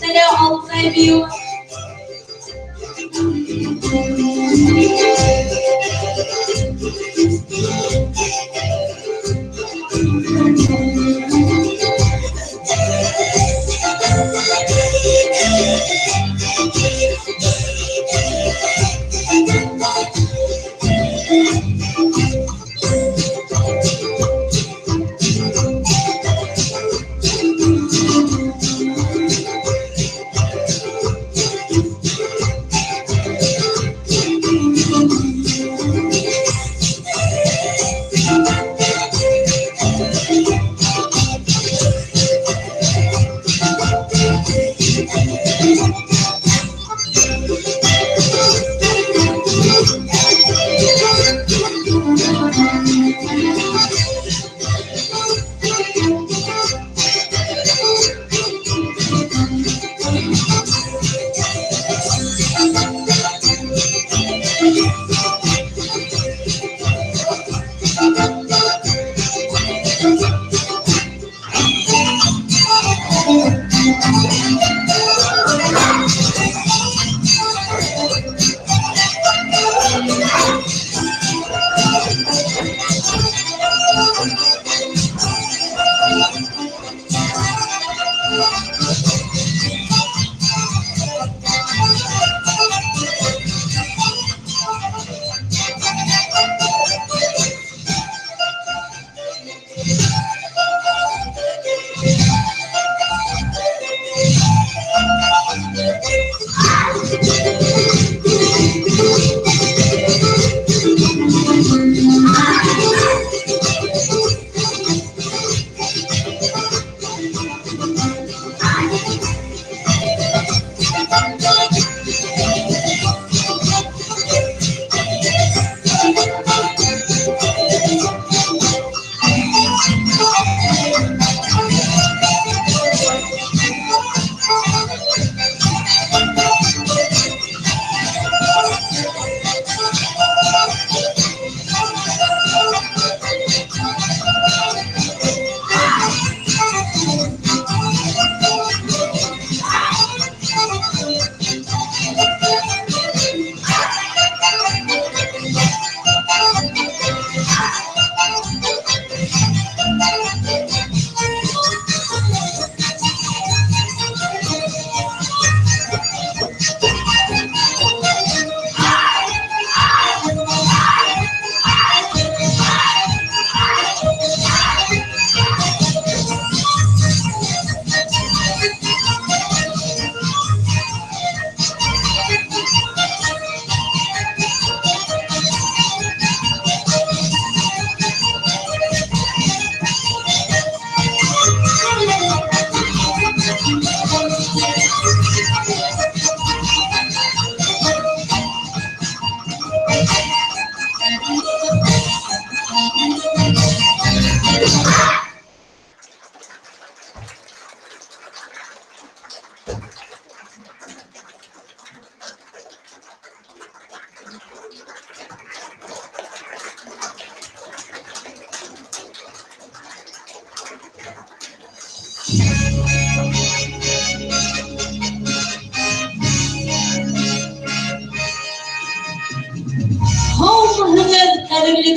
Hello, all of you.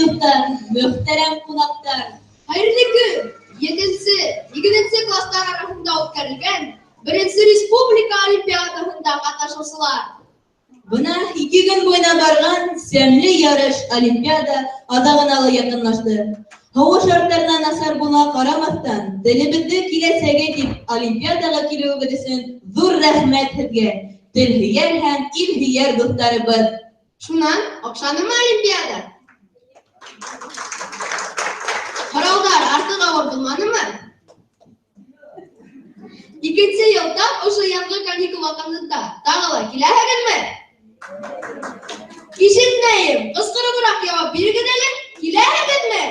дуҫтар, мөхтәрәм ҡунаҡтар! Хәйерле көн! Етенсе, һигеҙенсе кластар араһында үткәрелгән беренсе республика олимпиадаһында ҡатнашыусылар! Бына 2 көн буйына барған сәмле ярыш олимпиада аҙағына ла яҡынлашты. Һауа шарттарына насар була ҡарамаҫтан, телебеҙҙе киләсәге тип олимпиадаға килеүегеҙ өсөн ҙур рәхмәт һеҙгә, тел һөйәр һәм ил һөйәр дуҫтарыбыҙ. Шунан оҡшанымы олимпиада? Һорауҙар артыҡ ауыр булманымы? Икенсе йыл тап ошо яҙғы каникул ваҡытында тағы ла киләһегеҙме? Ишетмәйем, ҡысҡырыбыраҡ яуап бирегеҙ әле, киләһегеҙме?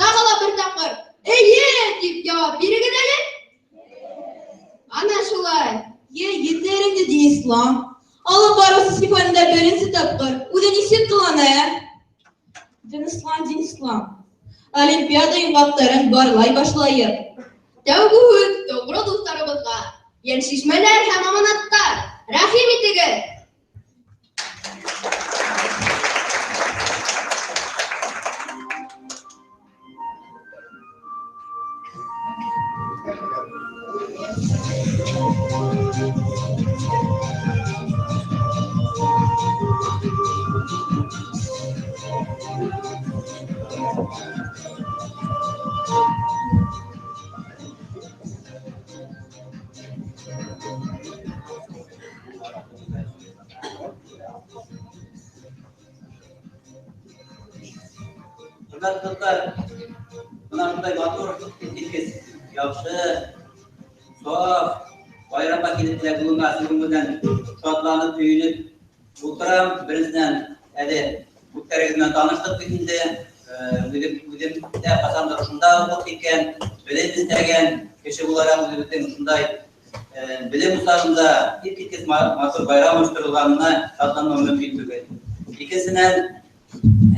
Тағы ла бер тапҡыр эйе тип яуап бирегеҙ әле. Ана шулай. Йә, етәр инде, Динислам. Алып барыусы сифатында беренсе тапҡыр үҙе нисек ҡылана, ә? Динислам, Динислам. Олимпиада йомғаҡтарын барлай башлайыҡ. Тәүге һүҙ тоғро дуҫтарыбыҙға. Йәншишмәләр һәм аманаттар, рәхим итегеҙ! Хөрмәтле дуҫтар, бына шундай матур, иҫкиткес, яҡшы, саф байрамға килеп эләгеүемә ысын күңелдән шатланып, һөйөнөп ултырам. Беренсенән, әле күптәрегеҙ менән таныштыҡ бит инде. Үҙем дә ҡасандыр ошонда уҡып киткән, белем эстәгән кеше булараҡ үҙебеҙҙең ошондай белем усағында иҫкиткес матур байрам ойошторолғанына шатланмау мөмкин түгел. Икенсенән,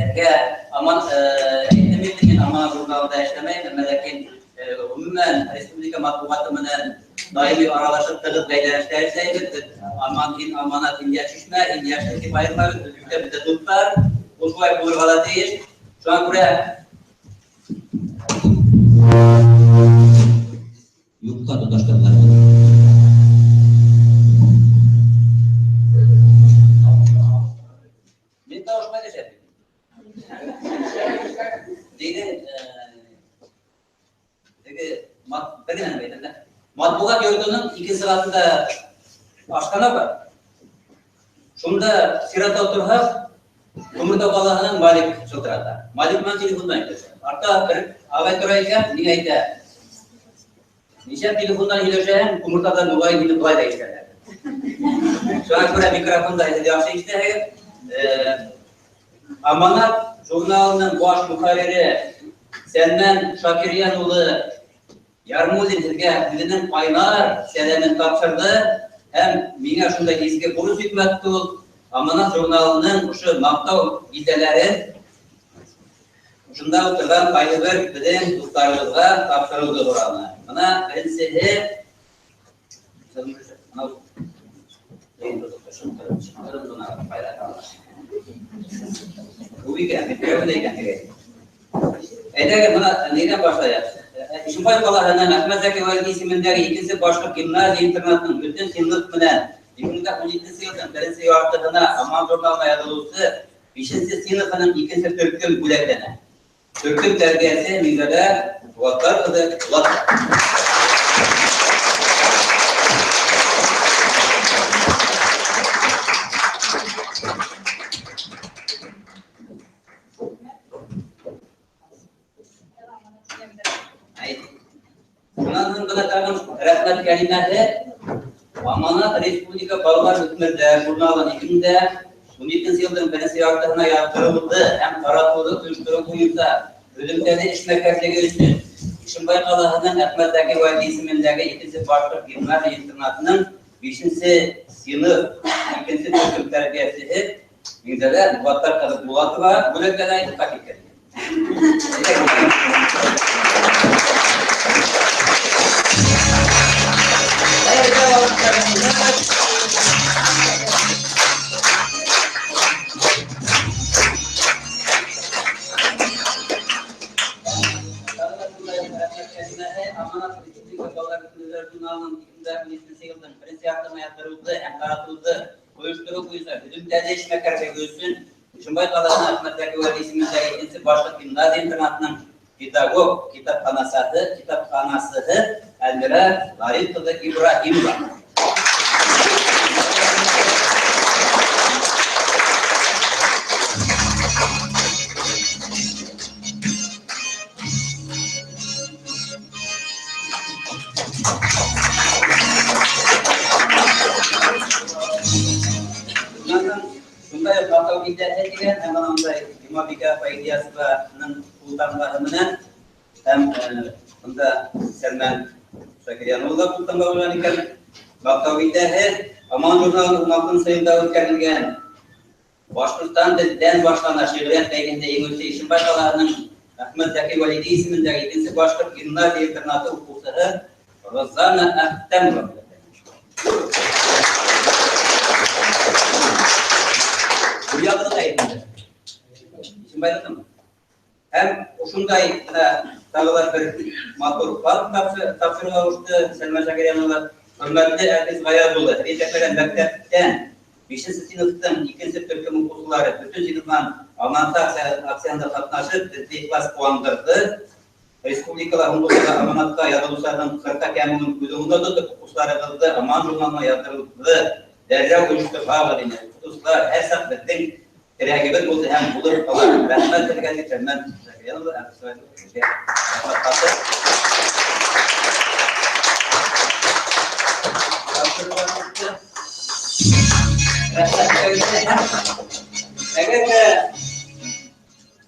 һеҙгә аман, әйттем инде, мин Аманат журналында эшләмәйем, әммә ләкин ғөмүмән республика матбуғаты менән даими аралашып тығыҙ бәйләнештә эшләйбеҙ. Беҙ Аман, һин Аманат, һин Йәншишмә, һин Йәшлек тип айырмайбыҙ. Беҙ бөтәбеҙ дә дуҫтар, ул шулай булырға ла тейеш. Шуңа күрә юҡҡа тоташтырҙылар. Мин тауышыма әйләшәм. Тегенең, теге бер генә нәмә әйтәм дә. Матбуғат йортоноң икенсе ҡатында ашхана бар. Шунда сиратта ултырһаҡ, Күмертау ҡалаһынан Малик шылтырата. Малик менән телефондан һөйләшә. Артта бер ағай тора икән, миңә әйтә: Нисәм телефондан һөйләшәһең, Күмертауҙан мөғайын һине былай ҙа ишетәләр. Шуңа күрә микрофонда һеҙ яҡшы ишетәһегеҙ. Аманат журналының баш мөхәррире Сәлмән Шакирйән улы Ярмуллин һеҙгә үҙенең ҡайнар сәләмен тапшырҙы һәм миңә шундай изге бурыс йөкмәтте ул. Аманат журналының ошо маҡтау билдәләрен ошонда ултырған ҡайһы бер беҙҙең дуҫтарыбыҙға тапшырыуҙы һораны. Бына беренсеһе, Әйҙәгеҙ, бына ниҙән башлайыҡ? Ишембай ҡалаһының Әхмәт Зәки Вәлиди исемендәге икенсе башҡорт гимназия интернатының бөтөн синыф менән ике мең дә ун етенсе йылдың беренсе яртыһына Аман журналына яҙылыусы бишенсе синыфының икенсе төркөм бүләкләнә. Төркөм тәрбиәсе Миңзәлә Ваттар ҡыҙы Булатова. Шунан һуң бына тағын рәхмәт кәлимәһе Аманат республика балалар үҫмерҙәр журналын ике мең дә ун етенсе йылдың беренсе яртыһына яҙҙырыуҙы һәм таратыуҙы ойоштороу буйынса һөҙөмтәле эшмәкәрлеге өсөн Ишембай ҡалаһының Әхмәт Зәки Вәлиди исемендәге икенсе башҡорт гимназия интернатының бишенсе синыф икенсе төркөм тәрбиәсеһе Миңзәлә Муғаттар ҡыҙы Булатова бүләкләнә итеп киткән. журналының 2013 йылдың беренсе яртыһына яҙҙырыуҙы һәм таратыуҙы ойоштороу буйынса һөҙөмтәле эшмәкәрлеге өсөн Ишембай ҡалаһының Әхмәт Зәки Вәли исемендәге икенсе башҡорт гимназия интернатының педагог китапханасыһы Әлмирә Ғариф ҡыҙы Ибраһимова. Шундай уҡ маҡтау билдәһе тигән һәм ундай Йомабикә апай Ильясованың ҡултамғаһы менән һәм бында Сәлмән Шакирйән улы ҡултамға ҡуйған икән. Маҡтау билдәһе Аман журналының ун алтынсы йылда үткәрелгән Башҡортостан телдән башлана шиғриәт бәйгеһендә еңеүсе Ишембай ҡалаһының Әхмәт Зәки Вәлиди исемендәге икенсе башҡорт гимназия интернаты уҡыусыһы Розана Әхтәмова. Һәм ошондай бына тағы ла бер матур хат тапшырыуға ҡушты Сәлмән Шакирйән улы. Хөрмәтле Әлфис Ғаяз улы, етәкләгән мәктәптән бишенсе синыфтың икенсе төркөм уҡыусылары бөтөн синыфтан аманат акцияһында ҡатнашып, беҙҙе ихлас ҡыуандырҙы. Республикала һуңғы аманатҡа яҙылыусыларҙың ҡырҡа кәмеүен күҙ уңында тотоп, уҡыусыларыбыҙҙы Аман журналына яҙҙырыуҙы дәррәү ойошторғанбыҙ ине. Уҡытыусылар һәр саҡ беҙҙең терәгебеҙ булды һәм булыр ҡала. Рәхмәт һеҙгә, тип Сәлмән Шакирйән улы, Әлфис Ғаяз улы, һеҙгә рәхмәт хаты. Әгәр ҙә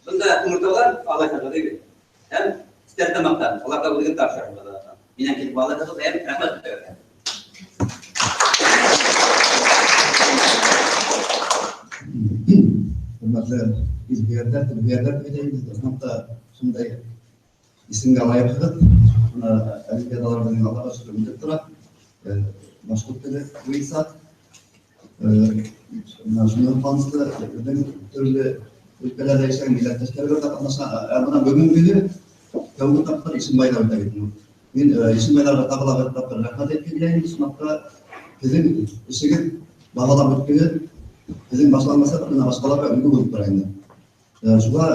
бында күңелтауҙар алайһығыҙ, әйбәт. Һәм Стәрлетамаҡтан уларға үҙегеҙ тапшырығыҙ. Минән килеп алырһығыҙ һәм рәхмәт һеҙгә. Хөрмәтле илһөйәрҙәр, тәрбиәләр әйтәйек, ысынлап та шундай исемгә лайыҡһығыҙ. Бына олимпиадалар беҙҙең аллаға шөкөр үтеп тора. Башҡорт теле буйынса. Бына шуның ҡуаныслы, беҙҙең төрлө өлкәләрҙә эшләгән милләттәштәребеҙ ҙә ҡатнаша. Ә бына бөгөнгөһө тәүге тапҡыр Ишембайҙа үтә бит. Мин Ишембайҙарға тағы ла бер тапҡыр рәхмәт әйтеп киләйем. Ысынлап та һеҙҙең эшегеҙ бағалап бөткөһөҙ, һеҙҙең башланмаса бына башҡаларға өлгө булып тора инде. Шуға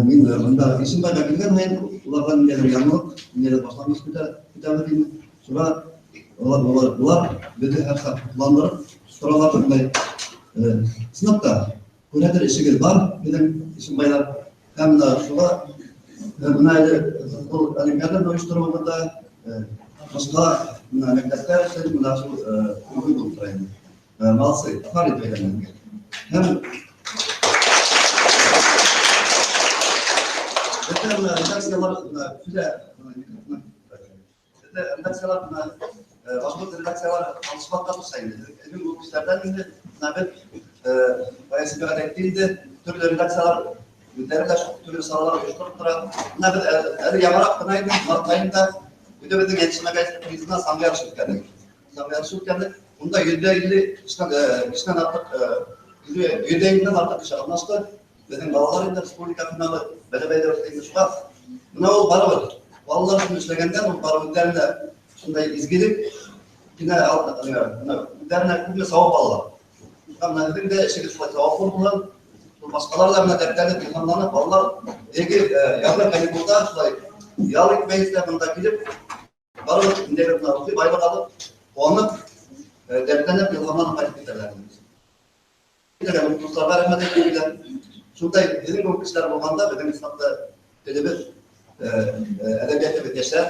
мин бында Ишембайға килгән һайын уларҙан ниндәйҙер яңылыҡ, ниндәйҙер башланғыс көтәбеҙ инде. Шуға улар беҙҙе һәр саҡ ҡыуандырып торалар. Шундай, ысынлап та күрәҙер эшегеҙ бар беҙҙең Ишембайҙар. Һәм бына шуға бына әле был олимпиаданы ойоштороуыбыҙҙа, башҡа бына мәктәптәр өсөн бына шул өлгө булып тора инде. Молодцы, афарин тип әйтәм һеҙгә. Һәм бөтә бына редакциялар, бына Өфөлә, бөтә редакциялар, бына, башҡорт редакциялар алышмаҡҡа тырыша инде. Беҙҙең ул кешеләрҙән инде, бына беҙ, бая Сибәғәт әйтте инде, төрлө редакциялар үҙҙәре лә шул төрлө саралар ойоштороп тора. Бына беҙ әле яңыраҡ ҡына инде, март айында үҙебеҙҙең Йәншишмә призына саңғы ярышы үткәрҙек. Саңғы ярышы үткәрҙек. Унда йөҙҙә илле кешенән артыҡ, йөҙҙә илледән артыҡ кеше ҡатнашты. Беҙҙең балалар инде республика финалы Бәләбәйҙә үтте инде шуға. Бына ул барыбер балалар өсөн эшләгәндән ул барыбер үҙҙәренә шундай изгелек кенә бына үҙҙәренә күпме сауап алалар. Һәм бына һеҙҙең дә эшегеҙ шулай сауаплы булһын. Шул башҡалар ҙа бына дәртләнеп, илһамланып, балалар теге, яҙғы каникулда шулай ял итмәйенсә бында килеп, барыбер ниндәйҙер бына рухи байлыҡ алып, ҡыуанып, дәртләнеп, илһамланып ҡайтып китәләр. Уҡытыусыларға рәхмәт әйтеп килә. Шундай һеҙҙең кеүек кешеләр булғанда беҙҙең ысынлап та телебеҙ, әҙәбиәтебеҙ йәшәр.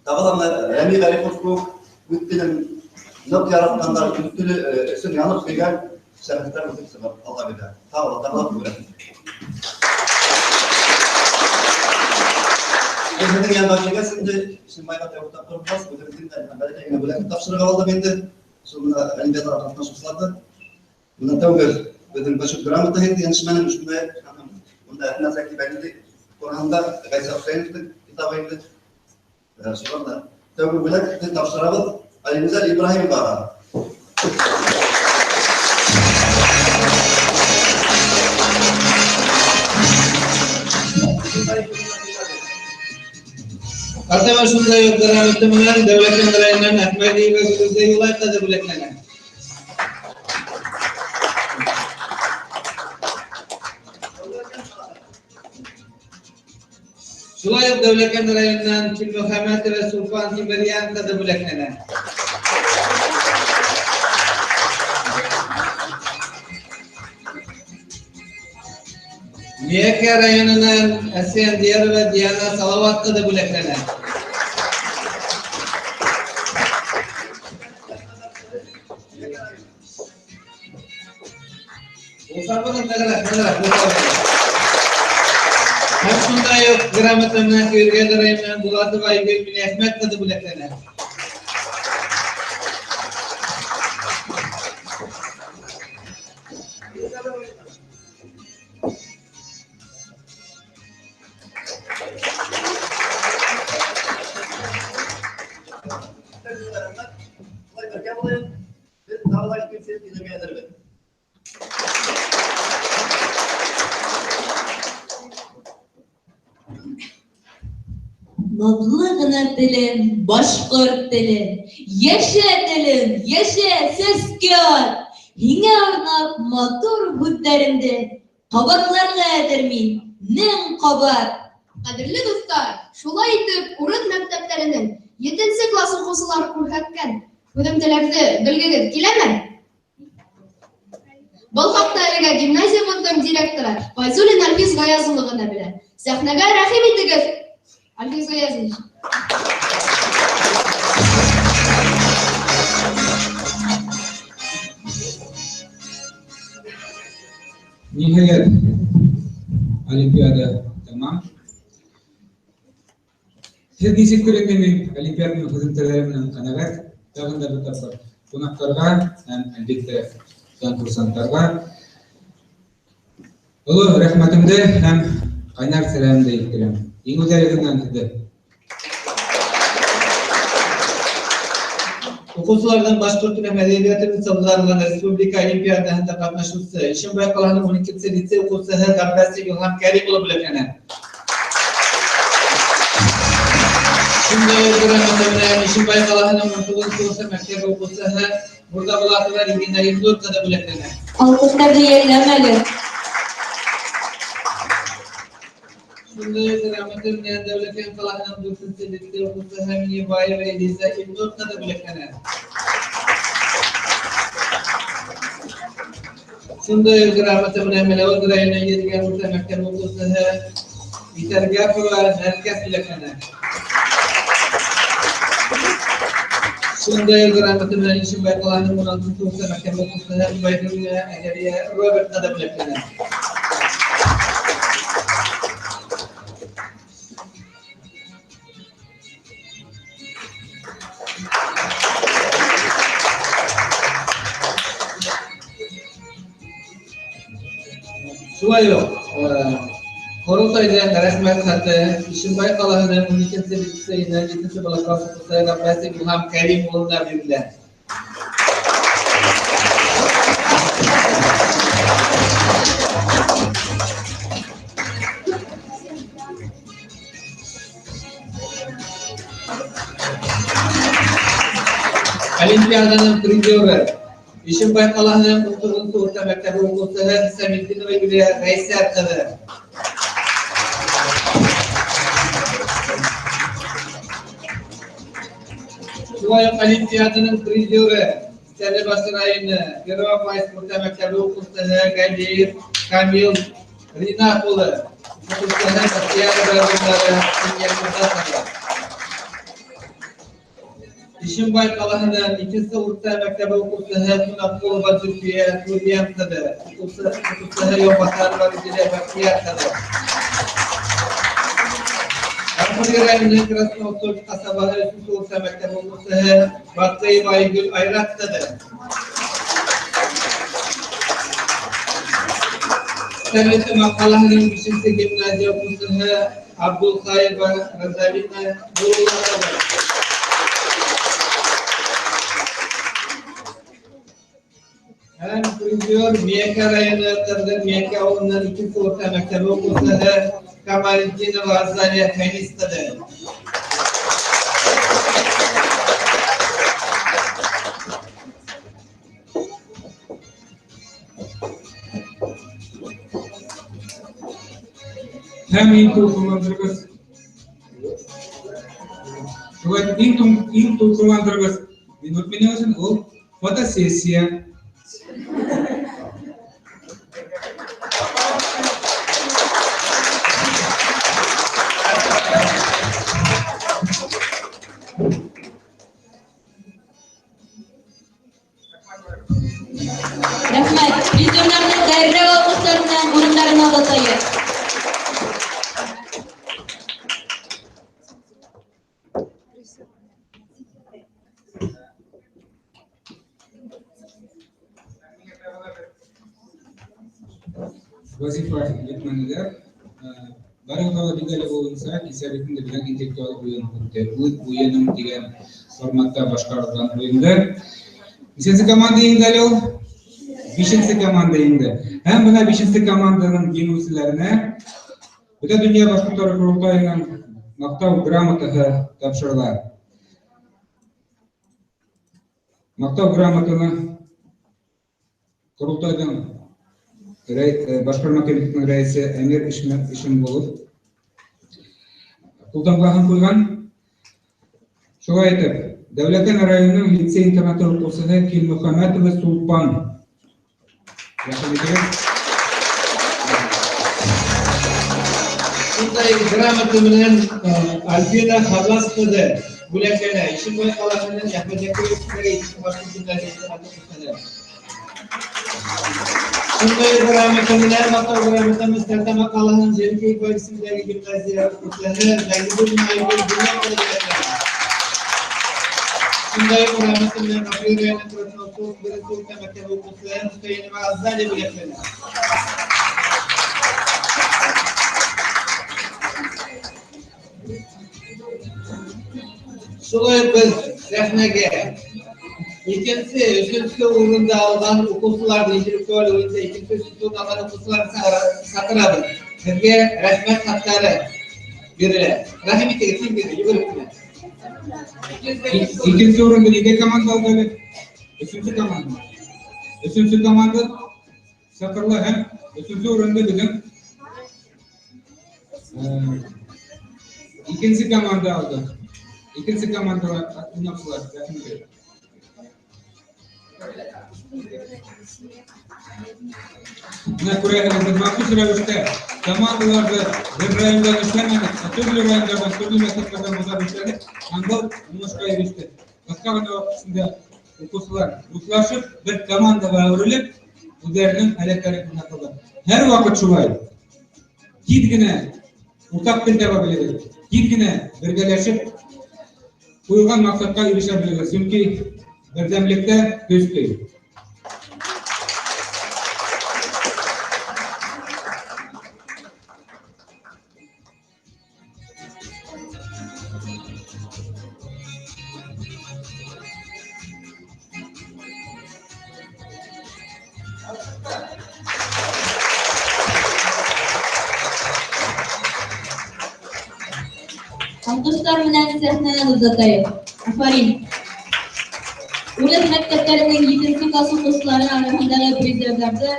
Тағы ла бына Рәми Ғарипов кеүек үҙ телен ныҡ яратҡандар, үҙ теле, өсөн янып көйгән шәхестәр үҫеп сығып алға бирә. Тағы ла, тағы ла күберәк. Беҙ һеҙҙең янға килгәс инде, Ишембайға тәүге тапҡыр булғас, үҙебеҙҙең дә бәләкәй генә бүләк тапшырырға булдыҡ инде. Шул бына олимпиадаға ҡатнашыусыларҙы. Бына тәүге беҙҙең почет грамотаһы инде Йәншишмәнең шундай, бында Әхмәт Зәки Вәлиди тураһында Ғайса Хөсәйеновтың китабы инде. Шулар да тәүге бүләкте тапшырабыҙ Алимгүзәл Ибраһимоваға. Артема шундай уҡ грамота менән Дәүләкән районынан Әхмәдиева Гөлүзә Юлай ҡыҙы бүләкләнә. Шулай уҡ Дәүләкән районынан Килмөхәмәтова Сулпан Тимерйән ҡыҙы бүләкләнә. Миәкә районынан Әсфәндиәрова Диана Салават ҡыҙы бүләкләнә. Һәм шундай уҡ грамота менән Көйөргәҙ районынан Булатова Айгөл Минәхмәт ҡыҙы бүләкләнә. Наҙлы ғына телем, башҡорт телем, йәшә телем, йәшә сәскә ат. Һиңә арнап матур һүҙҙәремде ҡабатларға әҙер мин, мең ҡабат. Ҡәҙерле дуҫтар, шулай итеп урыҫ мәктәптәренең 7-нсе класс уҡыусылары күрһәткән һөҙөмтәләрҙе белгегеҙ киләме? Был хаҡта әлегә гимназиябыҙҙың директоры Файзуллин Әлфис Ғаяз улы ғына белә. Сәхнәгә рәхим итегеҙ, Әлфис Ғаязович. Ниһайәт, олимпиада тамам. Һеҙ нисек инде мин олимпиаданың һөҙөмтәләре менән ҡәнәғәт. Тағын да бер тапҡыр ҡунаҡтарға һәм әлбиттә конкурсанттарға оло рәхмәтемде һәм ҡайнар сәләмемде еткерәм. Еңеүҙәрегеҙ менән һеҙҙе. Уҡыусыларҙың башҡорт теле һәм әҙәбиәте буйынса уҙғарылған республика олимпиадаһында ҡатнашыусы Ишембай ҡалаһының 12-нсе лицей уҡыусыһы Ғәббәсов Илһам Кәрим улы бүләкләнә. Шундай уҡ грамота менән Ишембай ҡалаһының 19-нсы урта мәктәбе уҡыусыһы Мурҙабулатова Регина Илнур ҡыҙы бүләкләнә. Алҡыштарҙы йәлләмәгеҙ. Шундай уҡ грамота менән Дәүләкән ҡалаһының 4-нсе лицей уҡыусыһы Миннебаева Элиза Илнур ҡыҙы бүләкләнә. Шундай уҡ грамота менән Мәләүез районы Йәҙгән урта мәктәбе уҡыусыһы Итәргәпова Нәркәс бүләкләнә. Шундай уҡ грамота менән Ишембай ҡалаһының 16-нсы урта мәктәбе уҡыусыһы Ғөбәйҙуллина Әгәриә Роберт ҡыҙы бүләкләнә. Шулай уҡ ҡоролтайҙың рәхмәт хаты Ишембай ҡалаһының 12-нсе лицейының 7-нсе бала класс уҡыусыһы Ғәббәсов Илһам Кәрим улына бирелә. Олимпиаданың призеры Ишембай ҡалаһының 19-нсы урта мәктәбе уҡыусыһы Хисаметдинова Юлия Ғәйсә ҡыҙы. Шулай уҡ олимпиаданың призеры Стәрлебаш районы Первомайск урта мәктәбе уҡыусыһы Ғәлиев Камил Ринат улы. Уҡыусыһы Татьяна Районары. Ишембай ҡалаһының 2-нсе урта мәктәбе уҡыусыһы Ҡунаҡҡолова Зөлфиә Нуриән ҡыҙы. Уҡыусыһы Яубаҫарова Рүзилә Бәхтиәр ҡыҙы. Башҡорт районы Красноусольск ҡасабаһы 3-нсе урта мәктәбе уҡыусыһы Баҡыева Айгөл Айрат ҡыҙы. Стәрлетамаҡ ҡалаһының 5-нсе гимназия уҡыусыһы Абдулхаева Розалина Нурулла ҡыҙы. Һәм призер Миәкә районы Ҡырҙы Миәкә ауылының 2-нсе урта мәктәбе уҡыусыһы Камалетдинова Азалия Фәнис ҡыҙы. Һәм иң тулҡынландырғыс шулай иң тулҡынландырғыс минут минең өсөн ул фотосессия. Рәхмәт. Призерларны дәррәү алҡыштар менән урындарына оҙатайыҡ. Вазифа йөкмәнеләр. Барыгызга да билгеле булуынса, кисә бит инде безнең интеллектуаль уен үтте. Үҙ уйыным тигән форматта башҡарылған уйынды. Нисәнсе команда еңде әле ул? Бишенсе команда еңде. Һәм бына бишенсе команданың еңеүселәренә Бөтә донъя башҡорттары ҡоролтайының маҡтау грамотаһы тапшырыла. Маҡтау грамотаны ҡоролтайҙың башҡарма комитетының рәйесе Әмир Ишемғолов ҡултамғаһын ҡуйған. Шулай итеп, Дәүләкән районының лицей-интернаты уҡыусыһы Килмөхәмәтова Сулпан. Рәхим итегеҙ. Шундай грамота менән Альбина Хабас ҡыҙы бүләкләнә. Ишембай ҡалаһының Әхмәт Якупов башҡорт гимназияһы уҡыусыһы. Шундай грамота менән маҡтау грамота Стәрлетамаҡ ҡалаһының Җәлил Киекбаев исемендәге гимназия уҡыусыһы Ғәйбуллина Айгөл Динар ҡыҙы бүләкләнә. Шундай грамота менән Апрель районы Красноусольск беренсе урта мәктәбе уҡыусыһы Мөстәйенова Азалия бүләкләнә. Шулай уҡ беҙ сәхнәгә икенсе, өсөнсө урынды алған уҡыусыларҙы, интеллектуаль уйында икенсе, өсөнсө урын алған уҡыусыларҙы саҡырабыҙ. Һеҙгә рәхмәт хаттары бирелә. Рәхим итегеҙ, тиҙ генә, йүгереп кенә. Икенсе урынды нисә команда алды әле? Өсөнсө команда. Өсөнсө команда саҡырыла һәм өсөнсө урынды беҙҙең икенсе команда алды. Икенсе командала уйнаусылар, рәхим итегеҙ. Бына күрәһегеҙ, беҙ махсус рәүештә командаларҙы бер райондан эшләмәнек, ә төрлө райондарҙан, төрлө мәктәптәрҙән уҙап эшләнек һәм был уңышҡа ирештек. Ҡыҫҡа ғына ваҡыт эсендә уҡыусылар дуҫлашып, бер командаға әүерелеп, үҙҙәренең һәләттәрен күрһәтәләр. Һәр ваҡыт шулай. Тиҙ генә уртаҡ тел таба белегеҙ, тиҙ генә бергәләшеп ҡуйылған маҡсатҡа ирешә белегеҙ, сөнки берҙәмлектә көс көй. Алҡыштар менән сәхнәнән оҙатайыҡ. Афарин. Урыҫ мәктәптәренең етенсе класс уҡыусылары араһындағы призерҙарҙы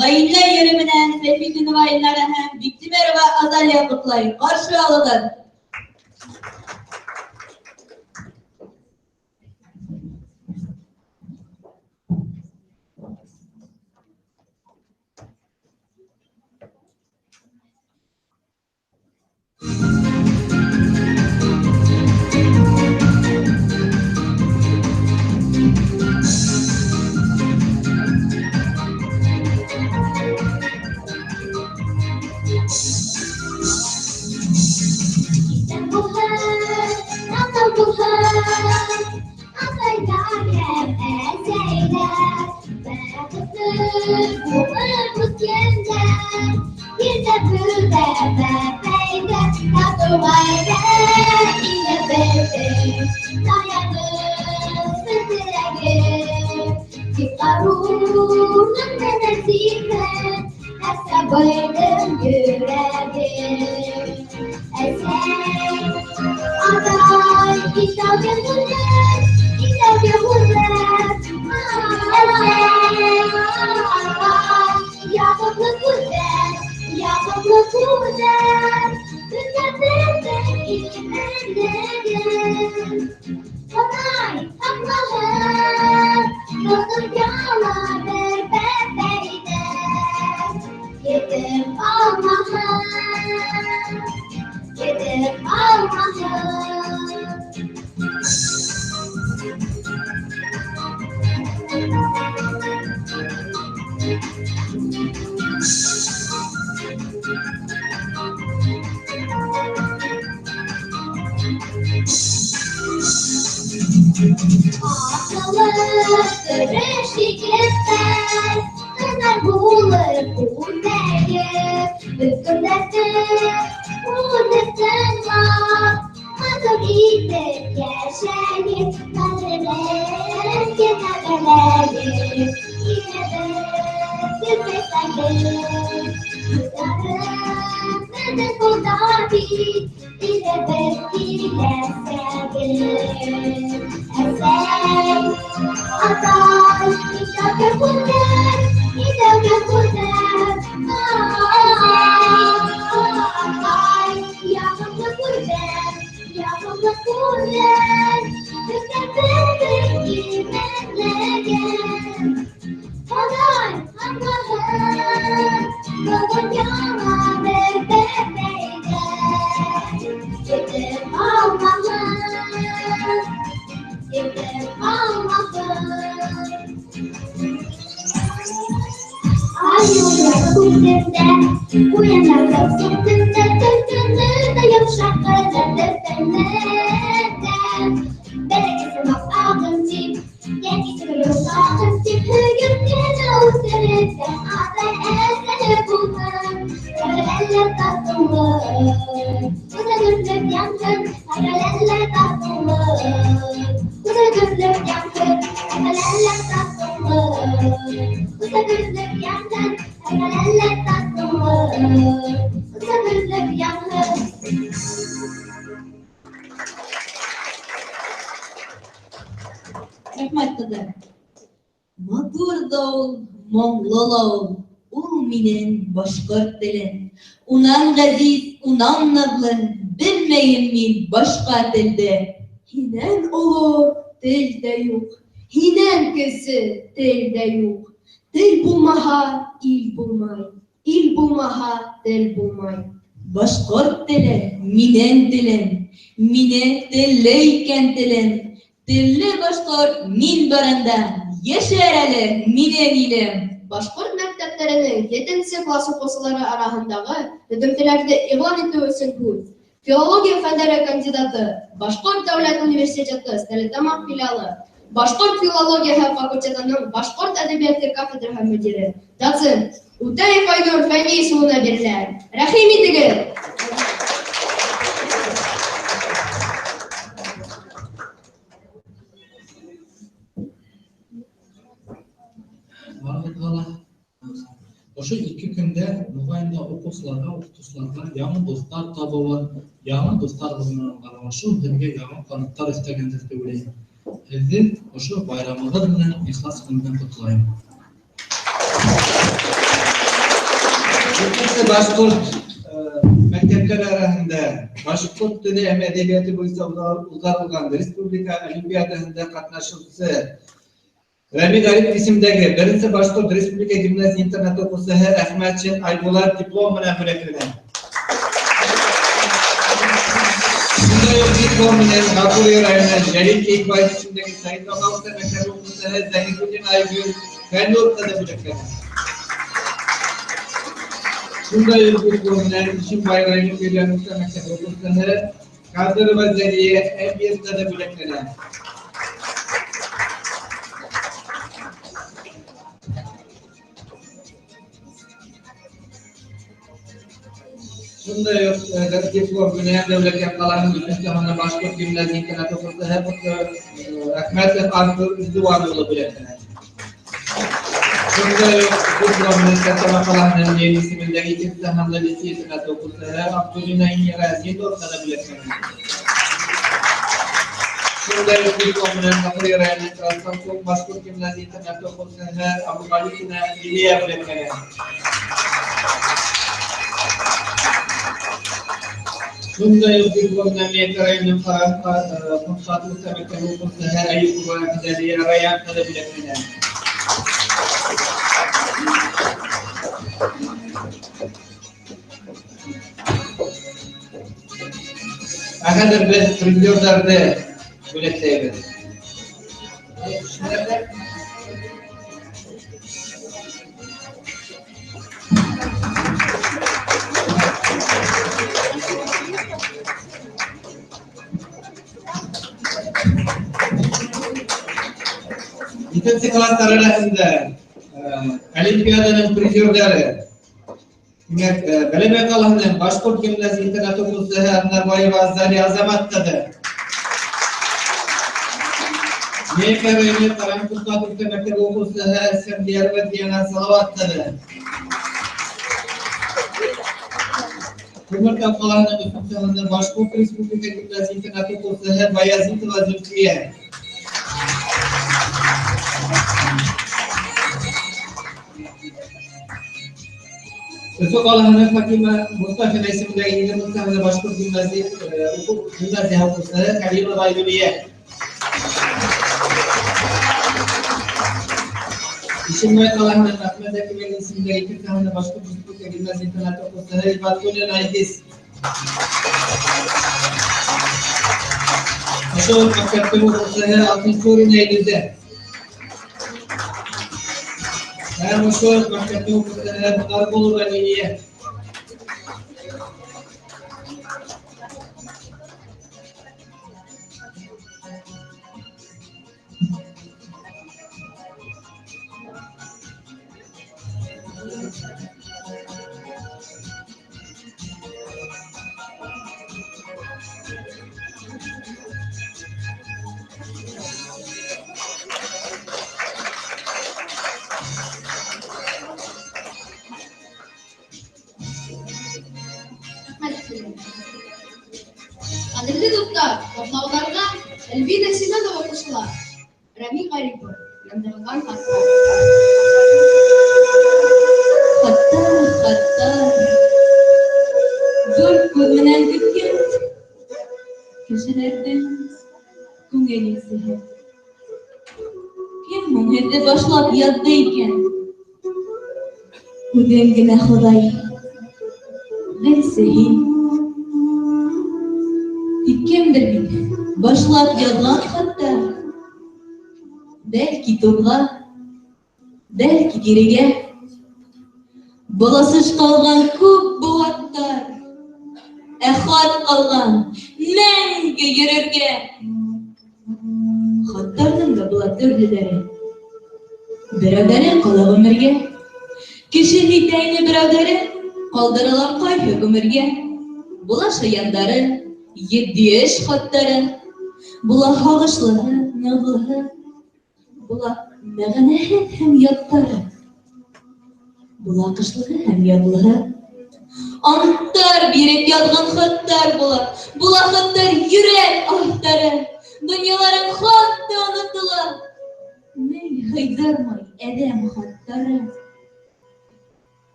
ғаилә йыры менән Сәйфетдинова Илнара һәм Биктимерова Азалия ҡотлай. Ҡаршы алығыҙ. Yağmurlu güzel, yağmurlu güzel. Кетеп алмаһын, кетеп алмаһын. Аҡыллы, тырыш егеттәр, ҡыҙҙар булып үрнәгеҙ. Беҙ көндәште уны тыңлап, матур итеп йәшәгеҙ. Ҡәҙеребеҙ кенә беләгеҙ, илебеҙ беҙҙе Дуҫтарым беҙҙең ҡулда бит, илебеҙ киләсәге. Әсәй, атай, итәүгә күрҙем, итәүгә күрҙем. Атай, яғымлы күрҙем, яғымлы күрҙем. Беҙҙә беҙҙең именлеген. Хоҙай һаҡлаһын, бөгөн яңы бер бәбәйгә. Етеп алмаһын, етеп алмаһын. Айыуҙар күктәрҙә, ҡуяндар төндә, төлкөнө дә йомшаҡ ҡына төҫөнө дә. Бәләкәй сымаҡ ағым тип, йәки йомшағым тип, һөйөп кенә үҫтереп тә атай-әсәһе булһын. Ғаиләләр татыулыҡ, үҙе гөрләп янһын, ғаиләләр татыулыҡ, үҙе гөрләп янһын, ғаиләләр татыулыҡ, үҙе гөрләп янһын, ғаиләләр татыулыҡ, үҙе гөрләп янһын. Рәхмәт, ҡыҙҙар. Матур ҙа ул, моңло ла ул, ул минең башҡорт телем. Унан ғәзиз, унан наҙлы, белмәйем мин башҡа телде. Һинән оло тел дә юҡ, һинән кесе тел дә юҡ. Тел булмаһа, ил булмай, ил булмаһа, тел булмай. Башҡорт теле минең телем, мине телле иткән телем. Телле башҡорт мин барында, йәшәр әле минең илем. Башҡорт мәктәптәренең 7-нсе класс уҡыусылары араһындағы һөҙөмтәләрҙе иғлан итеү өсөн һүҙ филология фәндәре кандидаты, Башҡорт дәүләт университеты Стәрлетамаҡ филиалы, Башҡорт филологияһы факультетының башҡорт әҙәбиәте кафедраһы мөдире, доцент Үтәев Айнур Фәнис улына бирелә. Рәхим итегеҙ! Барығыҙға ла ошо 2 көндә моғайын да уҡыусыларға, уҡытыусыларға яңы дуҫтар табыуы, яңы дуҫтар менән аралашыу һеҙгә яңы ҡанаттар өҫтәгәндер тип уйлайым. Һеҙҙе ошо байрамығыҙ менән ихлас күңелдән ҡотлайым. Икенсе башҡорт мәктәптәре араһында башҡорт теле һәм әҙәбиәте буйынса уҙғарылған республика олимпиадаһында ҡатнашыусы Рәми Ғарипов исемендәге беренсе башҡорт республика гимназия интернаты уҡыусыһы Әхмәтшин Айбулат диплом менән бүләкләнә. Шундай уҡ диплом менән Ғафури районынан Жәлил Кейекбаев исемендәге Сәйетбаҡа урта мәктәбе уҡыусыһы Заһидуллин Айгөл Фәннур ҡыҙы бүләкләнә. Шундай уҡ диплом менән Ишембай районы Көйлән урта мәктәбе уҡыусыһы Ҡадырова Зәлиә Әмир ҡыҙы бүләкләнә. Шундай уҡ диплом менән Дәүләкән ҡалаһының өсөнсө һанлы башҡорт гимназия интернаты уҡыусыһы Әхмәтов Артур Издуан улы бүләкләнә. Шундай уҡ диплом менән Стәрлетамаҡ ҡалаһының Ленин исемендәге икенсе һанлы лицей интернаты уҡыусыһы Абдуллина Инира Зиннур ҡыҙы бүләкләнә. Шундай уҡ диплом менән Ғафури районының Краснокум башҡорт гимназия интернаты уҡыусыһы Абуғалихина Лилиә бүләкләнә. Шундай уҡ диплом менән Миәкә районының Ҡомшат урта мәктәбе уҡыусыһы Әйүпова Фидәлиә Раян ҡыҙы бүләкләнә. Ә хәҙер беҙ призерҙарҙы бүләкләйбеҙ. Икенсе класстар араһында олимпиаданың призерҙары. Тимәк, Бәләбәй ҡалаһының Башҡорт гимназия интернат уҡыусыһы Аҙнабаева Азалия Азамат ҡыҙы. Миәкә районы Ҡаранҡошҡа урта мәктәбе уҡыусыһы Сәмдиәрова Диана Салауат ҡыҙы. Күмертау ҡалаһының өсөнсө һанлы Башҡорт республика гимназия интернат уҡыусыһы Баязитова Зөлфиә. Өфө ҡалаһының Фатима Мостафина исемендәге егерме һанлы Башҡорт гимназия уҡыусыһы Хәлилова Юлия. Ишембай ҡалаһының Әхмәт Зәки исемендәге икенсе һанлы Башҡорт республика гимназия интернаты уҡыусыһы Ибатуллина Айгиз. Ошо уҡ мәктәптең уҡыусыһы Алтынсурина Илүзә. Һәм ошо уҡ мәктәптең уҡыусыһы Мунарғолова Лилиә. Ҡәҙерле дуҫтар, ҡотлауҙарға Эльвина Семенова ҡушыла. Рәми Ғарипов, яндырылған хаттар. Хаттар, хаттар. Дүрт күҙ менән көткән кешеләрҙең күңел илсеһе. Кем һуң һеҙҙе башлап яҙҙы икән? Үҙең генә Хоҙай, белсе һин. Тик кемдер бит башлап яҙған хаттар. Бәлки туҙға, бәлки кирегә. Баласыш ҡалған күп быуаттар, ә хат ҡалған мәңге йөрөргә. Хаттарҙың да була төрлөләре. Берәүҙәре ҡала ғүмергә, кеше һитә ине берәүҙәре ҡалдырыла ҡайһы ғүмергә. Була шаяндары, етди эш хаттары, була һағышлыһы, наҙлыһы, була мәғәнәһеҙ һәм яттары, була ҡышлыһы һәм яҙлыһы. Анттар биреп яҙған хаттар була, була хаттар йөрәк аһтары, донъяларың хатта онотола, мей һыйҙырмай әҙәм хаттары.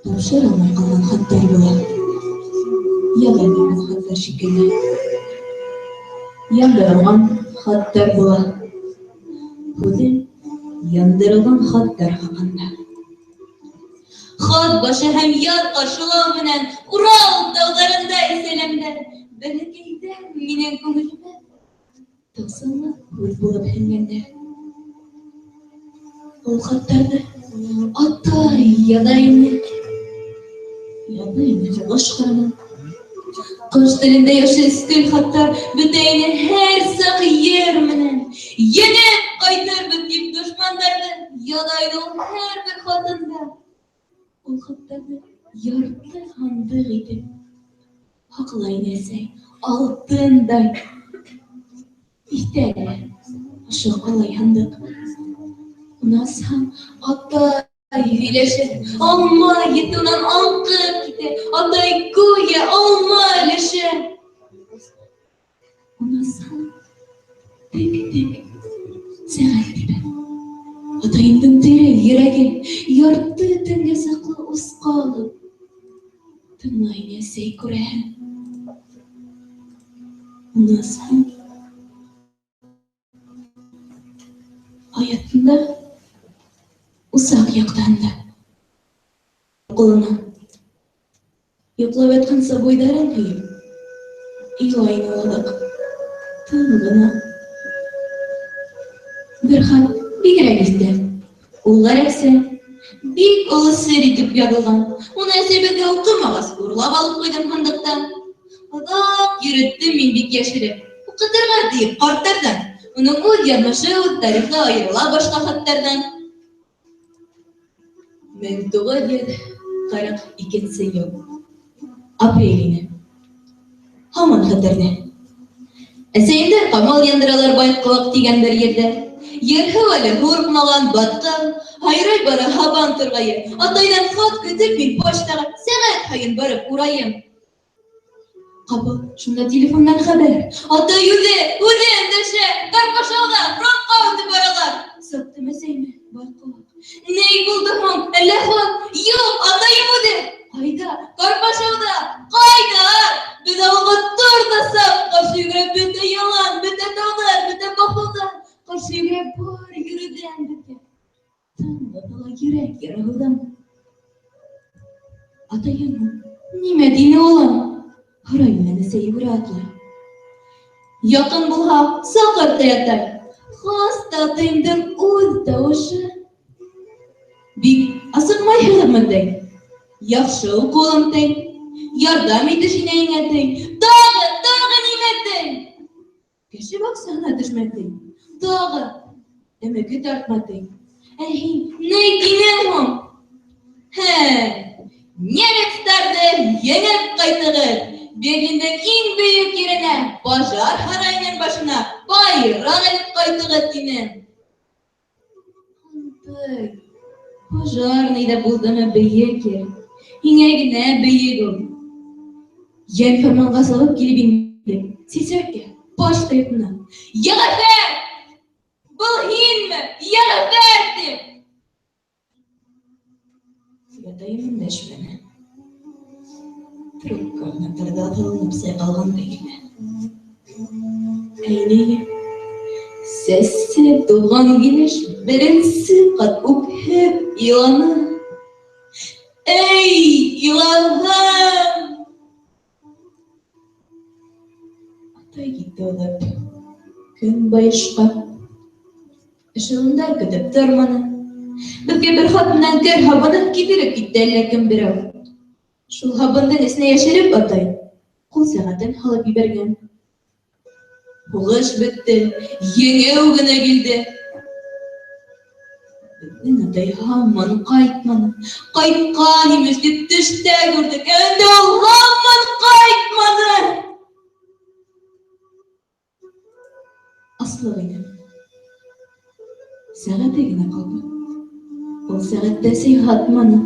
Тапшырылмай ҡалған хаттар була, яҙылмаған хаттар шикелле. Яндырылған хаттар була, һүҙем яндырылған хаттар хаҡында. Хат башы һәм ят ҡаршылау менән Урал тауҙарында иҫәләмдәр. Бәләкәйҙән минең күңелемә тылсымлы һүҙ булып һеңгәндәр. Ул хаттарҙы атай яҙа ине, яҙа ине һуғыш ҡырынан. Ҡыш телендә ошо өҫтөл хаттар бөтә ине һәр саҡ ер менән. Еңеп ҡайтырбыҙ тип дошмандарҙы яҙа ине ул һәр бер хатында. Ул хаттарҙы ярты һандыҡ итеп һаҡлай ине әсәй, алтындай. Иҫтә әле ошо ҡалай һандыҡ. Уны асһаң, атай һөйләшә, алма еҫе унан аңҡып китә, атай гүйә алма өләшә. Уны асһаң, тек-тек сәғәт тибә. Атайымдың тере йөрәге ярты төнгә саҡлы усҡа алып тыңлай ине әсәй, күрәһең. Уны асһаң, ай аҫтында, усаҡ яҡтыһында. ҡулына. Йоҡлап ятҡан сабыйҙарын һөйөп, илай ине аҙаҡ. Тын ғына. Бер хат бигерәк иҫтә. Ул ғәрәпсә. Бик оло сер итеп яҙылған. Уны әсәй беҙгә уҡымағас, урлап алып ҡуйҙым һандыҡтан. Оҙаҡ йөрөттөм мин бик йәшереп. Уҡытырға тиеп ҡарттарҙан. Уның үҙ яҙмышы, үҙ тарихы айырыла башҡа хаттарҙан. 1942 йыл. Апрель ине. Һаман хәтерҙә. Әсәйемдәр ҡамыл яндыралар Байҡыуаҡ тигән бер ерҙә. Ер-һыу әле һурҡмаған, батҡан, һайрай бара һабан турғайы. Атайҙан хат көтөп мин почтаға сәғәт һайын барып урайым. Ҡапыл шунда телефондан хәбәр. Атай үҙе, үҙе өндәшә. Карпашауҙа фронтҡа үтеп баралар. Саптым әсәйемә, Байҡыуаҡ. Ни булды һуң? Әллә хат? Юҡ, атайым үҙе. Ҡайҙа? Карпашауҙа. Ҡайҙа? Беҙ ауылға тор ҙа сап. Ҡаршы йүгерә бөтә ялан, бөтә тауҙар, бөтә баҫыуҙар. Ҡаршы йүгерә бар йөрөүҙән беҙгә. Тын ҡыҫыла йөрәк ярыһыуҙан. Атайым, нимә тине улым? Һорай менән әсәй йүгерә атлай. Яҡын булһа, саҡыр атай. Хас та атайымдың үҙ тауышы. Бик асыҡмайһығыҙмы, ти? Яҡшы уҡы, улым, ти. Ярҙам итеш инәйеңә, ти. Тағы, тағы нимә, ти? Кеше баҡсаһына төшмә, ти. Тағы, тәмәке тартма, ти. Ә һин ни тинең һуң? Һә, немецтарҙы еңеп ҡайтығыҙ. Берлиндең иң бөйөк еренә, пожар һарайының башына байраҡ элеп ҡайтығыҙ, тинем. Антый, пожарный ҙа булдымы бейек ер? Һиңә генә бейек ул. Йән фарманға сабып килеп индек. Сельсоветкә, почта йортона. Йәғәфәр! Был һинме? Йәғәфәр, тим. Атайым өндәшмәне. Трубка ғына торҙо аҫылынып сайҡалғандай генә. Ә инәйем сәсе туған килеш беренсе ҡат үкһеп иланы. Эй, илаһым! Атай китте оҙап көнбайышҡа. Эшелондар көтөп торманы. Беҙгә бер хат менән кер һабыны килтереп китте әллә кем берәү. Шул һабындың эсенә йәшереп атай ҡул сәғәтен һалып ебәргән. Һуғыш бөттө, еңеү генә килде. Беҙҙең атай һаман ҡайтманы. Ҡайтҡан имеш тип төштә күрҙек, ә инде ул һаман ҡайтманы. Аслыҡ ине. Сәғәте генә ҡалды. Ул сәғәттә әсәй һатманы.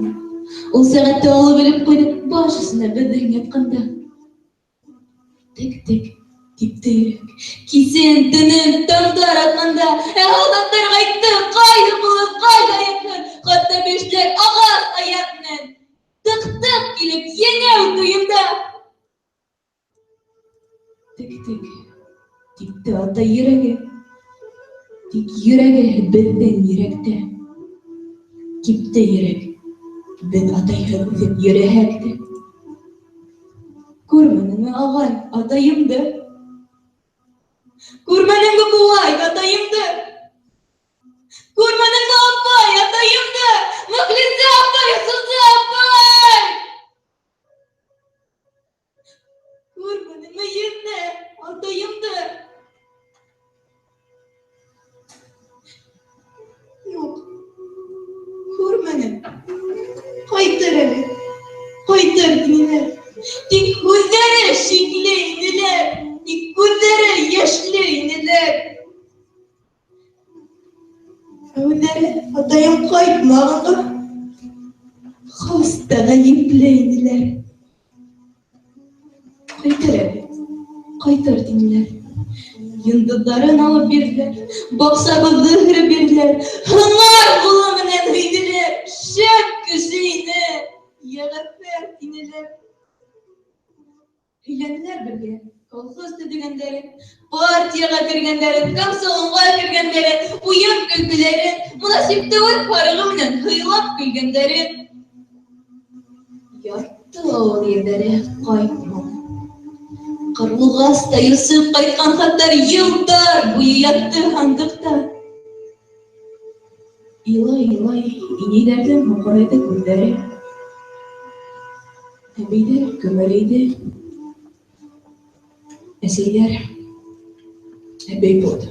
Ул сәғәтте алып элеп ҡуйҙы баш өҫтөнә беҙҙең ятҡанда. Тек-тек типте йөрәк. Кисен, төнөн, таңдар атҡанда, ә һалдаттар ҡайтты, ҡайһы ҡулы, ҡайһы аяҡһыҙ, хатта бештәр ағас аяҡ менән. Тыҡ-тыҡ килеп еңеү туйында. Тек-тек типте атай йөрәге. Тик йөрәге беҙҙең йөрәктә. Кипте йөрәк. Беҙ атайһыҙ үҫеп йөрөһәк тә. Күрмәнеңме, ағай, атайымды? Күрмәнеңме, бабай, атайымды? Күрмәнеңме, апай, атайымды? Мөхлисә апай, Суза апай! Күрмәнеңме, еҙнә, атайымды? Юҡ, күрмәнем. Ҡайтыр әле, ҡайтыр тинеләр. Тик һүҙҙәре шикле инеләр, тик күҙҙәре йәшле инеләр. Ә үҙҙәре атайым ҡайтмағанға хас та ғәйепле инеләр. Ҡайтыр әле, ҡайтыр тинеләр. Йондоҙҙарын алып бирҙеләр, баҡсабыҙҙы һөрөп бирҙеләр, һыңар ҡулы менән һөйҙөләр, шәп кеше ине, Йәғәфәр тинеләр. Һөйләнеләр беҙгә колхоз төҙөгәндәрен, партияға кергәндәрен, комсомолға кергәндәрен, уйын-көлкөләрен, Мөнасипте үҙ һарығы менән һыйлап көлгәндәрен. Ярты ауыл ерҙәре ҡайтманы. Ҡарлуғас та йосоп ҡайтҡан хаттар йылдар буйы ятты һандыҡта. Илай-илай инәйҙәрҙең һуҡырайҙы күҙҙәре. Әбейҙәр көмөрәйҙе. Әсәйҙәр әбей булды.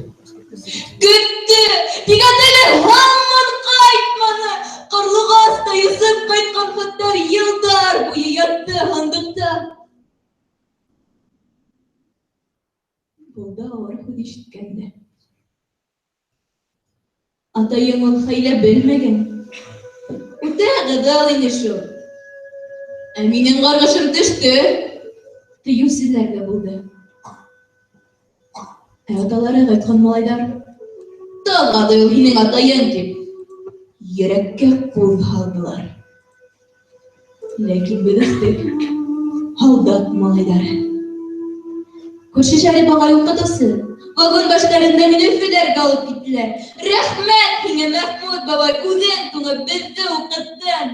Көттө, тик атайҙар һаман ҡайтманы. Ҡарлуғас та йосоп ҡайтҡан хаттар йылдар буйы ятты һандыҡта. Булды ауыр һүҙ ишеткәндә. Атайың ул хәйлә белмәгән. Үтә ҡыҙыл ине шул. Ә минең ҡарғышым төштө. Тейеүселәр ҙә булды. Ә аталары ҡайтҡан малайҙар, талғады ул һинең атайың тип, йөрәккә ҡул һалдылар. Ләкин беҙ үҫтек, һалдат малайҙары. Күрше Шәрип ағай уҡытыусы, вагон баштарында мине Өфөләргә алып киттеләр. Рәхмәт һиңә, Мәхмүт бабай, үҙең туңып беҙҙе уҡыттың.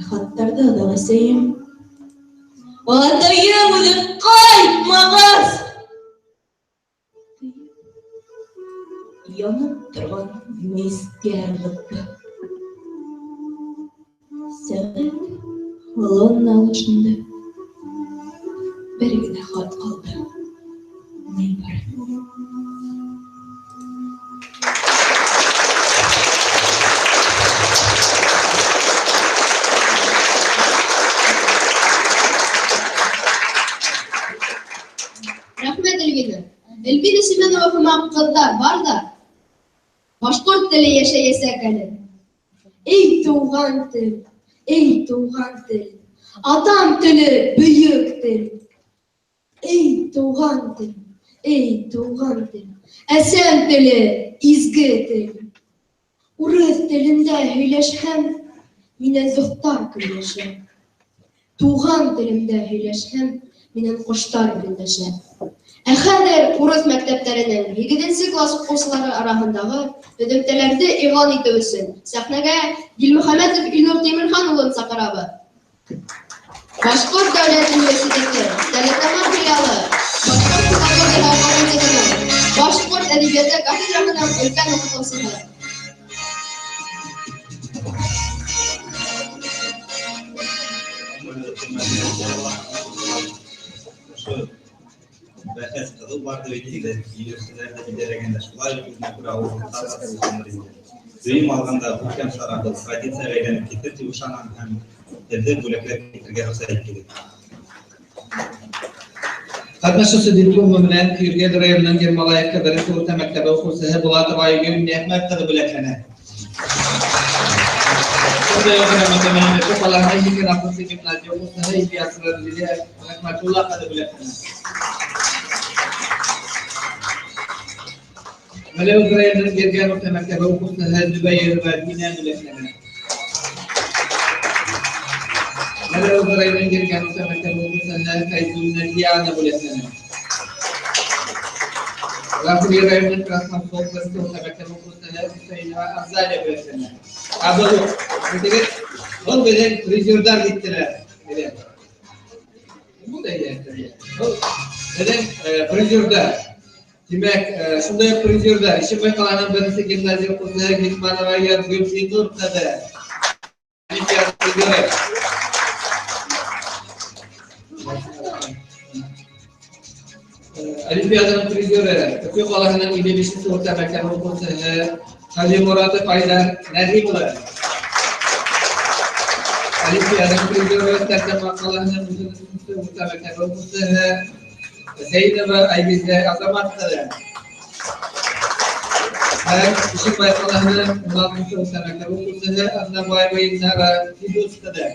Ә хаттарҙы аҙаҡ әсәйем, атайым үҙе ҡайтмағас, янып торған мейескә ырғытты. Сәғәт колонна алышынды. Бер генә хат ҡалды. Ни бар? Рәхмәт, Эльвина. Эльвина Семенова һымаҡ ҡыҙҙар бар ҙа, башҡорт теле йәшәйәсәк әле. Эй, тыуған тел, эй, тыуған тел, атам теле, бөйөк тел. Эй, тыуған тел, эй, тыуған тел, әсәм теле, изге тел. Урыҫ телендә һөйләшһәм, минән дуҫтар көнләшә. Тыуған телемдә һөйләшһәм, минән ҡоштар көнләшә. Ә хәҙер урыҫ мәктәптәренең 8-нсе класс уҡыусылары араһындағы һөҙөмтәләрҙе иғлан итеү өсөн сәхнәгә Дилмөхәмәтов Илнур Тимерхан улын саҡырабыҙ. Башҡорт дәүләт университеты Стәрлетамаҡ филиалы Башҡорт филологияһы факультетының башҡорт әҙәбиәте кафедраһының өлкән уҡытыусыһы. Бәхәс ҡыҙыу барҙы бит инде, университеттарҙы билдәләгәндә шулай уҡ үҙенә күрә ауырлыҡтар ҙа тыуғандыр инде. Дөйөм алғанда күркәм сара был традицияға әйләнеп китер тип ышанам һәм һеҙҙе бүләкләп китергә рөхсәт итегеҙ. Ҡатнашыусы дипломы менән Көйөргәҙ районының Ермолаевка беренсе урта мәктәбе уҡыусыһы Булатова Айгөл Ниәхмәт ҡыҙы бүләкләнә. Шундай уҡ грамота менән Өфө ҡалаһының 86-нсы гимназия уҡыусыһы Ильясова Лилиә Рәхмәтулла ҡыҙы бүләкләнә. Мәләүез районының Биргән урта мәктәбе уҡыусыһы Зөбәйерова Динә бүләкләнә. Мәләүез районының Биргән урта мәктәбе уҡыусыһы Фәйзуллина Диана бүләкләнә. Ғафури районының Красносол беренсе урта мәктәбе уҡыусыһы Хөсәйенова Азалия бүләкләнә. Ә был беҙҙең призерҙар киттеләр. Был беҙҙең призерҙар. Тимәк, шундай уҡ призерҙар. Ишембай ҡалаһының беренсе гимназия уҡыусыһы Гилманова Язгөл Зиннур ҡыҙы. Олимпиада призеры. Олимпиаданың призеры Өфө ҡалаһының 55-нсе урта мәктәбе уҡыусыһы Хәжиморатов Айҙар Нәҙим улы. Олимпиаданың призеры Стәрлетамаҡ ҡалаһының 33-нсе урта мәктәбе уҡыусыһы Зәйнова Айгизә Азамат ҡыҙы. Һәм Ишембай ҡалаһының 16-нсы урта мәктәбе уҡыусыһы Аҙнабаева Илнара Фидус ҡыҙы.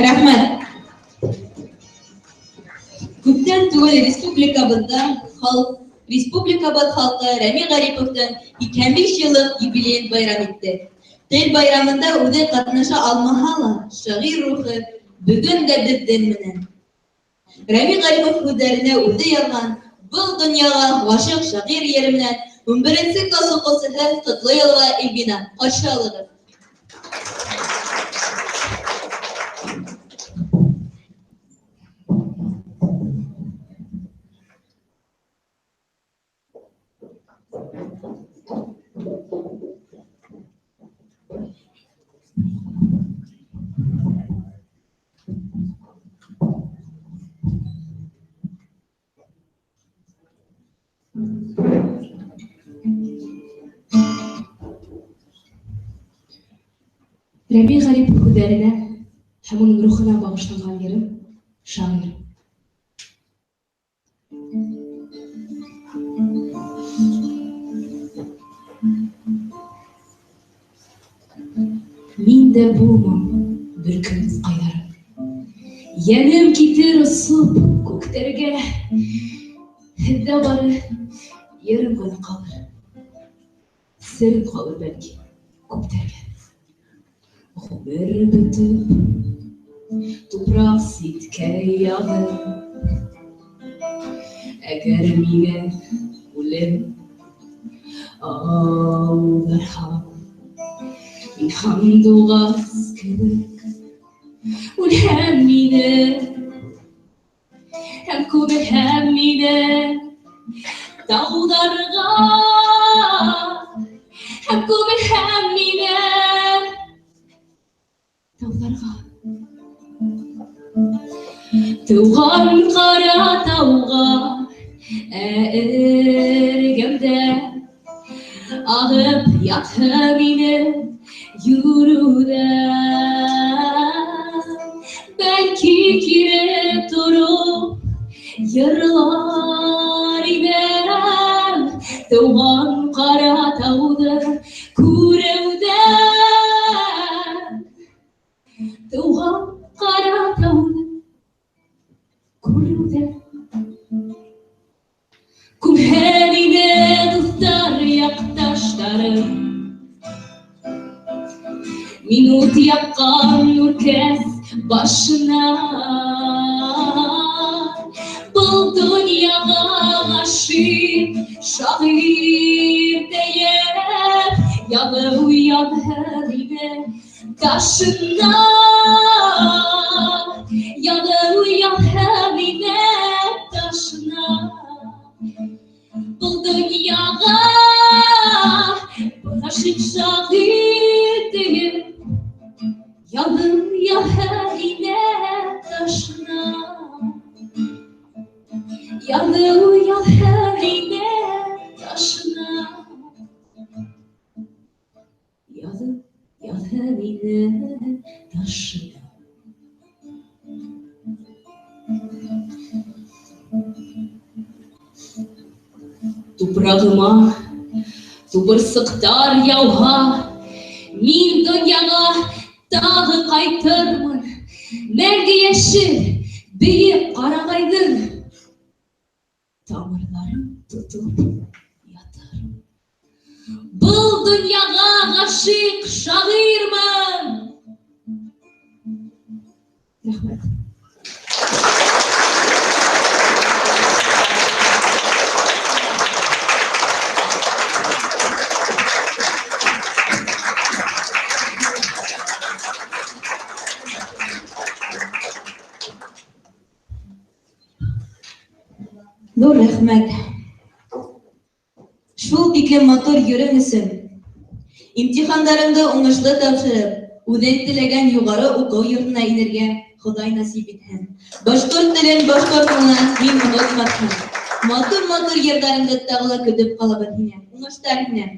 Рәхмәт. Күптән түгел республикабыҙҙа республикабыҙ халҡы Рәми Ғариповтың 85 йыллыҡ юбилейын байрам итте. Тел байрамында үҙе ҡатнаша алмаһа ла, шағир рухы бөгөн дә беҙҙең менән. Рәми Ғарипов һүҙҙәренә үҙе яҙған «Был донъяға ғашиҡ шағир» йыры менән 11-нсе класс уҡыусыһы Ҡотлоялова Эльвина. Ҡаршы алығыҙ. Рәми Ғарипов һүҙҙәренә һәм уның рухына бағышланған йырым «Шағир». Мин дә булмам бер көн ҡайҙарым, йәнем китер осоп күктәргә, һеҙҙә бары йырым ғына ҡалыр, серем ҡалыр бәлки күптәргә. Ғүмер бөтөп, тупраҡ ситкә яҙып, әгәр мине үлем ауҙарһа, мин һандуғас кеүек үлһәм мине, һәм күмелһәм мине тауҙарға, һәм күмелһәм мине тауҙарға. Тыуған ҡара тауға эргәмдә ағып ятһа мине йөрөүҙә, бәлки кире тороп йырлар инем, тыуған ҡара тауҙы күреүҙә, тыуған ҡара тауҙы күреүҙә. Күмһән ине дуҫтар, яҡташтарым, мин ут яҡҡан үркәс башына, был донъяға ғашиҡ шағир тейеп, яҙыу яҙһын ине ташына, яҙыу яҙһын ине ташына. Был донъяға ғашиҡ шағир тейеп, яҙыу яҙһын ине ташына, яҙыу яҙһын ине ташына, яҙыу яҙһын ине ташына. Тупрағыма тубырсыҡтар яуһа, мин донъяға тағы ҡайтырмын, мәңге йәшел бейек ҡарағайҙың тамырҙарын тотоп ятырмын. Был донъяға ғашиҡ шағирмын. Рәхмәт. Ҙур рәхмәт. Шул тиклем матур йөрөң өсөн, имтихандарыңды уңышлы тапшырып, үҙең теләгән юғары уҡыу йортона инергә Хоҙай насип итһен. Башҡорт телен, башҡорт моңон мин онотмаҫһың. Матур-матур йырҙарыңды тағы ла көтөп ҡалабыҙ һинән. Уңыштар һинән.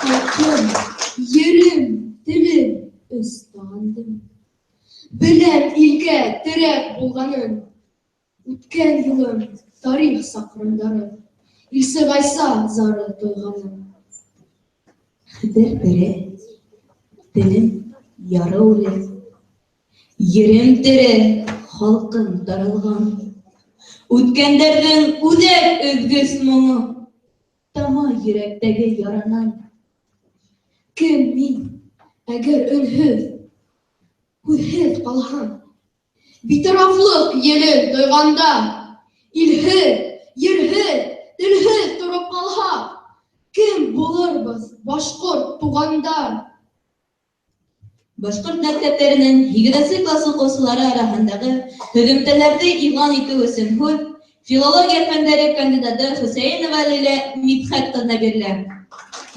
Халҡым, ерем, телем өс тағандым. Беләм илгә терәк булғанын. Үткән юлым тарих саҡрымдары, Илсе Ғайса зары тойғаным. Хәтер тере, телем яры үле. Ерем тере, халҡым таралған. Үткәндәрҙең үҙәк өҙгөс моңо тама йөрәктәге яранан. Кем мин, әгәр өнһөҙ, һүҙһеҙ ҡалһам? Битарафлыҡ елен тойғанда, илһеҙ, ерһеҙ, телһеҙ тороп ҡалһаҡ, кем булырбыҙ, башҡорт туғандар? Башҡорт мәктәптәренең 8-нсе класс уҡыусылары араһындағы һөҙөмтәләрҙе иғлан итеү өсөн һүҙ филология фәндәре кандидаты Хөсәйенова Ләйлә Мидхәт ҡыҙына бирелә.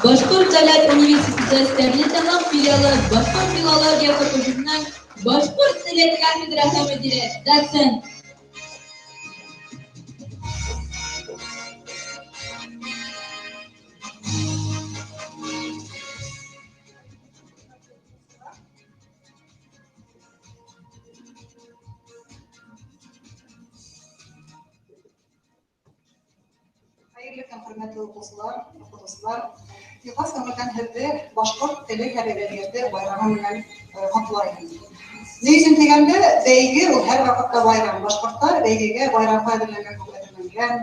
Башҡорт дәүләт университеты Стәрлетамаҡ филиалы башҡорт филология факультетының башҡорт теле кафедраһы мөдире, доцент. Хәйерле көн, хөрмәтле уҡыусылар, уҡытыусылар. Ихлас күңелдән һеҙҙе башҡорт теле һәм әҙәбиәте байрамы менән ҡотлайым. Ни өсөн тигәндә, бәйге ул һәр ваҡытта байрам. Башҡорттар бәйгегә байрамға әҙерләнгән кеүек әҙерләнгән,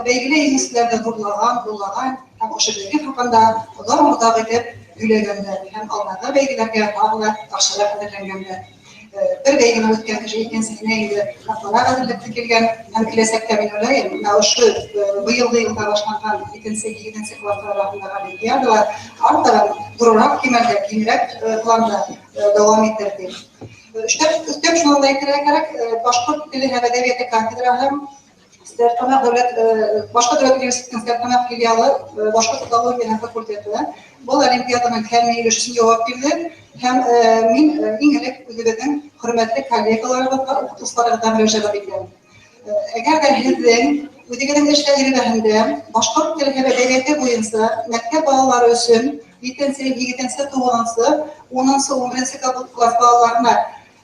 бәйгелә еңеүселәрҙе ҙурлаған, һурлаған һәм ошо бәйге хаҡында оҙаҡ-оҙаҡ итеп һөйләгәндәр һәм алдағы бәйгеләргә тағы ла яҡшыраҡ әҙерләнгәндәр. Бер бәйгене үткән кеше икенсеһенә инде ныҡлыраҡ әҙерлек килгән һәм киләсәктә мин уйлайым, мына ошо быйылғы йылда башланған 2-нсе, 7-нсе класстар араһындағы олимпиадалар артабан ҙурыраҡ кимәлдә, киңерәк планда дауам итер тип. Өҫтәп шуны да әйтергә кәрәк, башҡорт теле һәм әҙәбиәте кафедраһы Стәрлетамаҡ дәүләт Башҡорт дәүләт университетының Стәрлетамаҡ филиалы башҡорт филологияһы факультеты был олимпиаданың фәнни өлөш өсөн яуап бирҙе һәм мин иң элек үҙебеҙҙең хөрмәтле коллегаларыбыҙға, уҡытыусыларыбыҙға мөрәжәғәт итәм. Әгәр ҙә һеҙҙең үҙегеҙҙең эш тәжрибәһендә башҡорт теле һәм әҙәбиәте буйынса мәктәп балалары өсөн 7-нсе, 8-нсе, 9-нсы, 10-нсы, 11-нсе класс балаларына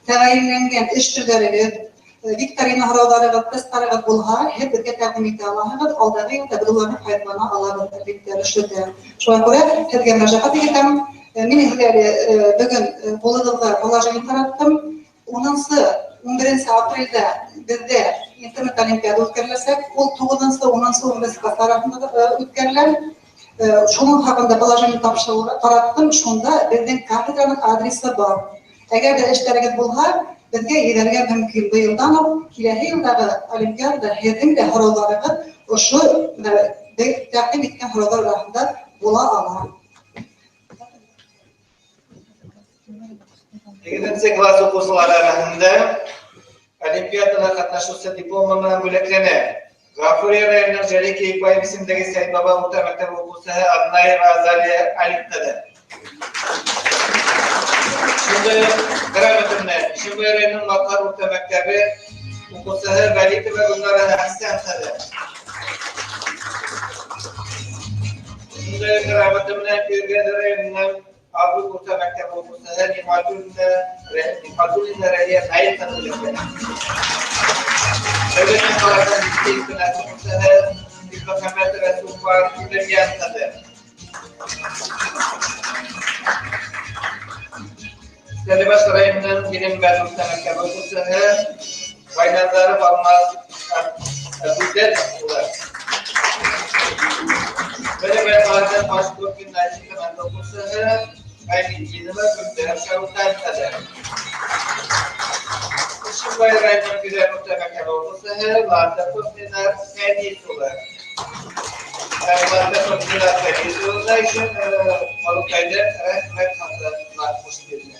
тәғәйенләнгән эш төрҙәрегеҙ, викторина һорауҙарығыҙ, тесттарығыҙ булһа, һеҙ беҙгә тәҡдим итә алаһығыҙ, алдағы йылда беҙ уларны файҙалана алабыҙ, әлбиттә, эшләтә. Шуға күрә һеҙгә мөрәжәғәт итәм. Мин һеҙгә әле бөгөн ҡулығыҙға положение тараттым. 10-нсы, 11-нсе апрелдә беҙҙә интернет олимпиада үткәреләсәк. Ул 9-нсы, 10-нсы, 11-нсе класс араһында үткәрелә. Шуның хаҡында положение тараттым. Шунда беҙҙең кафедраның адресы бар. Әгәр ҙә эштәрегеҙ булһа, беҙгә ебәрергә мөмкин. Быйылдан уҡ киләһе йылдағы олимпиадада һеҙҙең дә һорауҙарығыҙ ошо тәҡдим иткән һорауҙар араһында була ала. 8-нсе класс уҡыусылары араһында олимпиадала ҡатнашыусы дипломы менән бүләкләнә. Ғафури районының Жәләй Кейекбаев исемендәге Сәйетбаба урта мәктәбе уҡыусыһы Аднаева Азалия Алим ҡыҙы. Шундай уҡ грамота менән Ишембай районының Маҡар урта мәктәбе уҡыусыһы Вәлитова Гөлнара Әхсән ҡыҙы. Шундай уҡ грамота менән Көйөргәҙ районының Абруй урта мәктәбе уҡыусыһы Ниғмәтуллина Рәлиә Наил ҡыҙы бүләкләнә. Дәүләкән ҡалаһының лицей интернаты уҡыусыһы Бикмөхәмәтова Сулпан Тимерйән ҡыҙы. Стәрлебаш районының Билембәҙ урта мәктәбе уҡыусыһы Байназаров Алмаз Әбүзәр улы. Бәләбәй ҡалаһының башҡорт гимназия интернаты уҡыусыһы Ғәйнетдинова Гөлдәр Шәүҡәт ҡыҙы. Ишембай районының Көҙән урта мәктәбе уҡыусыһы Латыпов Ленар Фәнис улы. Латыпов Ленар Фәнис улына өсөн Малыҡайҙың рәхмәт хаты ҡушып бирелә.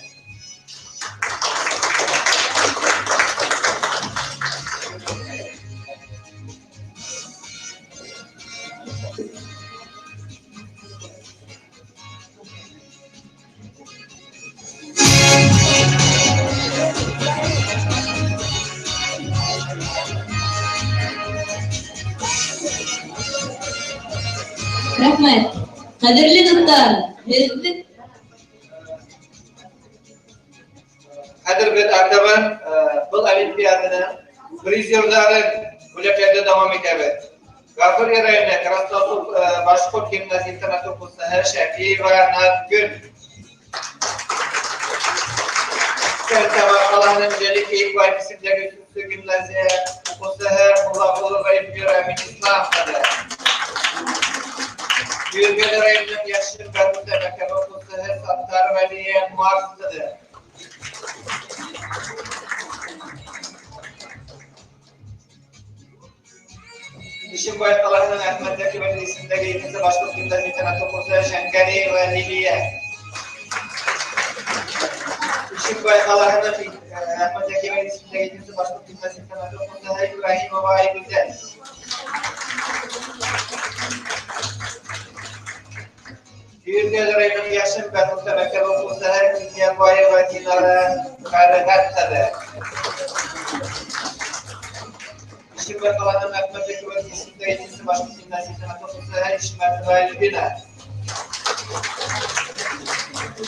Рәхмәт. Ҡәҙерле дуҫтар, һеҙҙе Хәҙер беҙ артабан был олимпиаданың призерҙарын бүләкләрҙе дауам итәбеҙ. Ғафури районы Красносул башҡорт гимназия интернаты уҡыусыһы Шәфиева Наҙгөл. Стәрлетамаҡ ҡалаһының Җәлил Кейекбаев исемендәге 3-нче гимназия уҡыусыһы Муллағолова Эльмира Минислам ҡыҙы. Көйөргәҙе районының Йәшел урта мәктәбе уҡыусыһы Саттарова Лилиә Марс ҡыҙы. Ишембай ҡалаһының Әхмәт Зәки Вәли исемендәге 2-нсе башҡорт гимназия интернаты уҡыусыһы Шәңгәреева Лилиә. Ишембай ҡалаһының Әхмәт Зәки Вәли исемендәге 2-нсе башҡорт гимназия интернаты уҡыусыһы Ибраһимова Айгүзәл. Көйөргәҙе районының Йәшембәт урта мәктәбе уҡыусыһы Кинйәбаева Динара Фәрғәт ҡыҙы. Ишембай ҡалаһының Әхмәт Зәки Вәли исемендәге 2-нсе башҡорт гимназия интернаты уҡыусыһы Ишмәтова Альбина.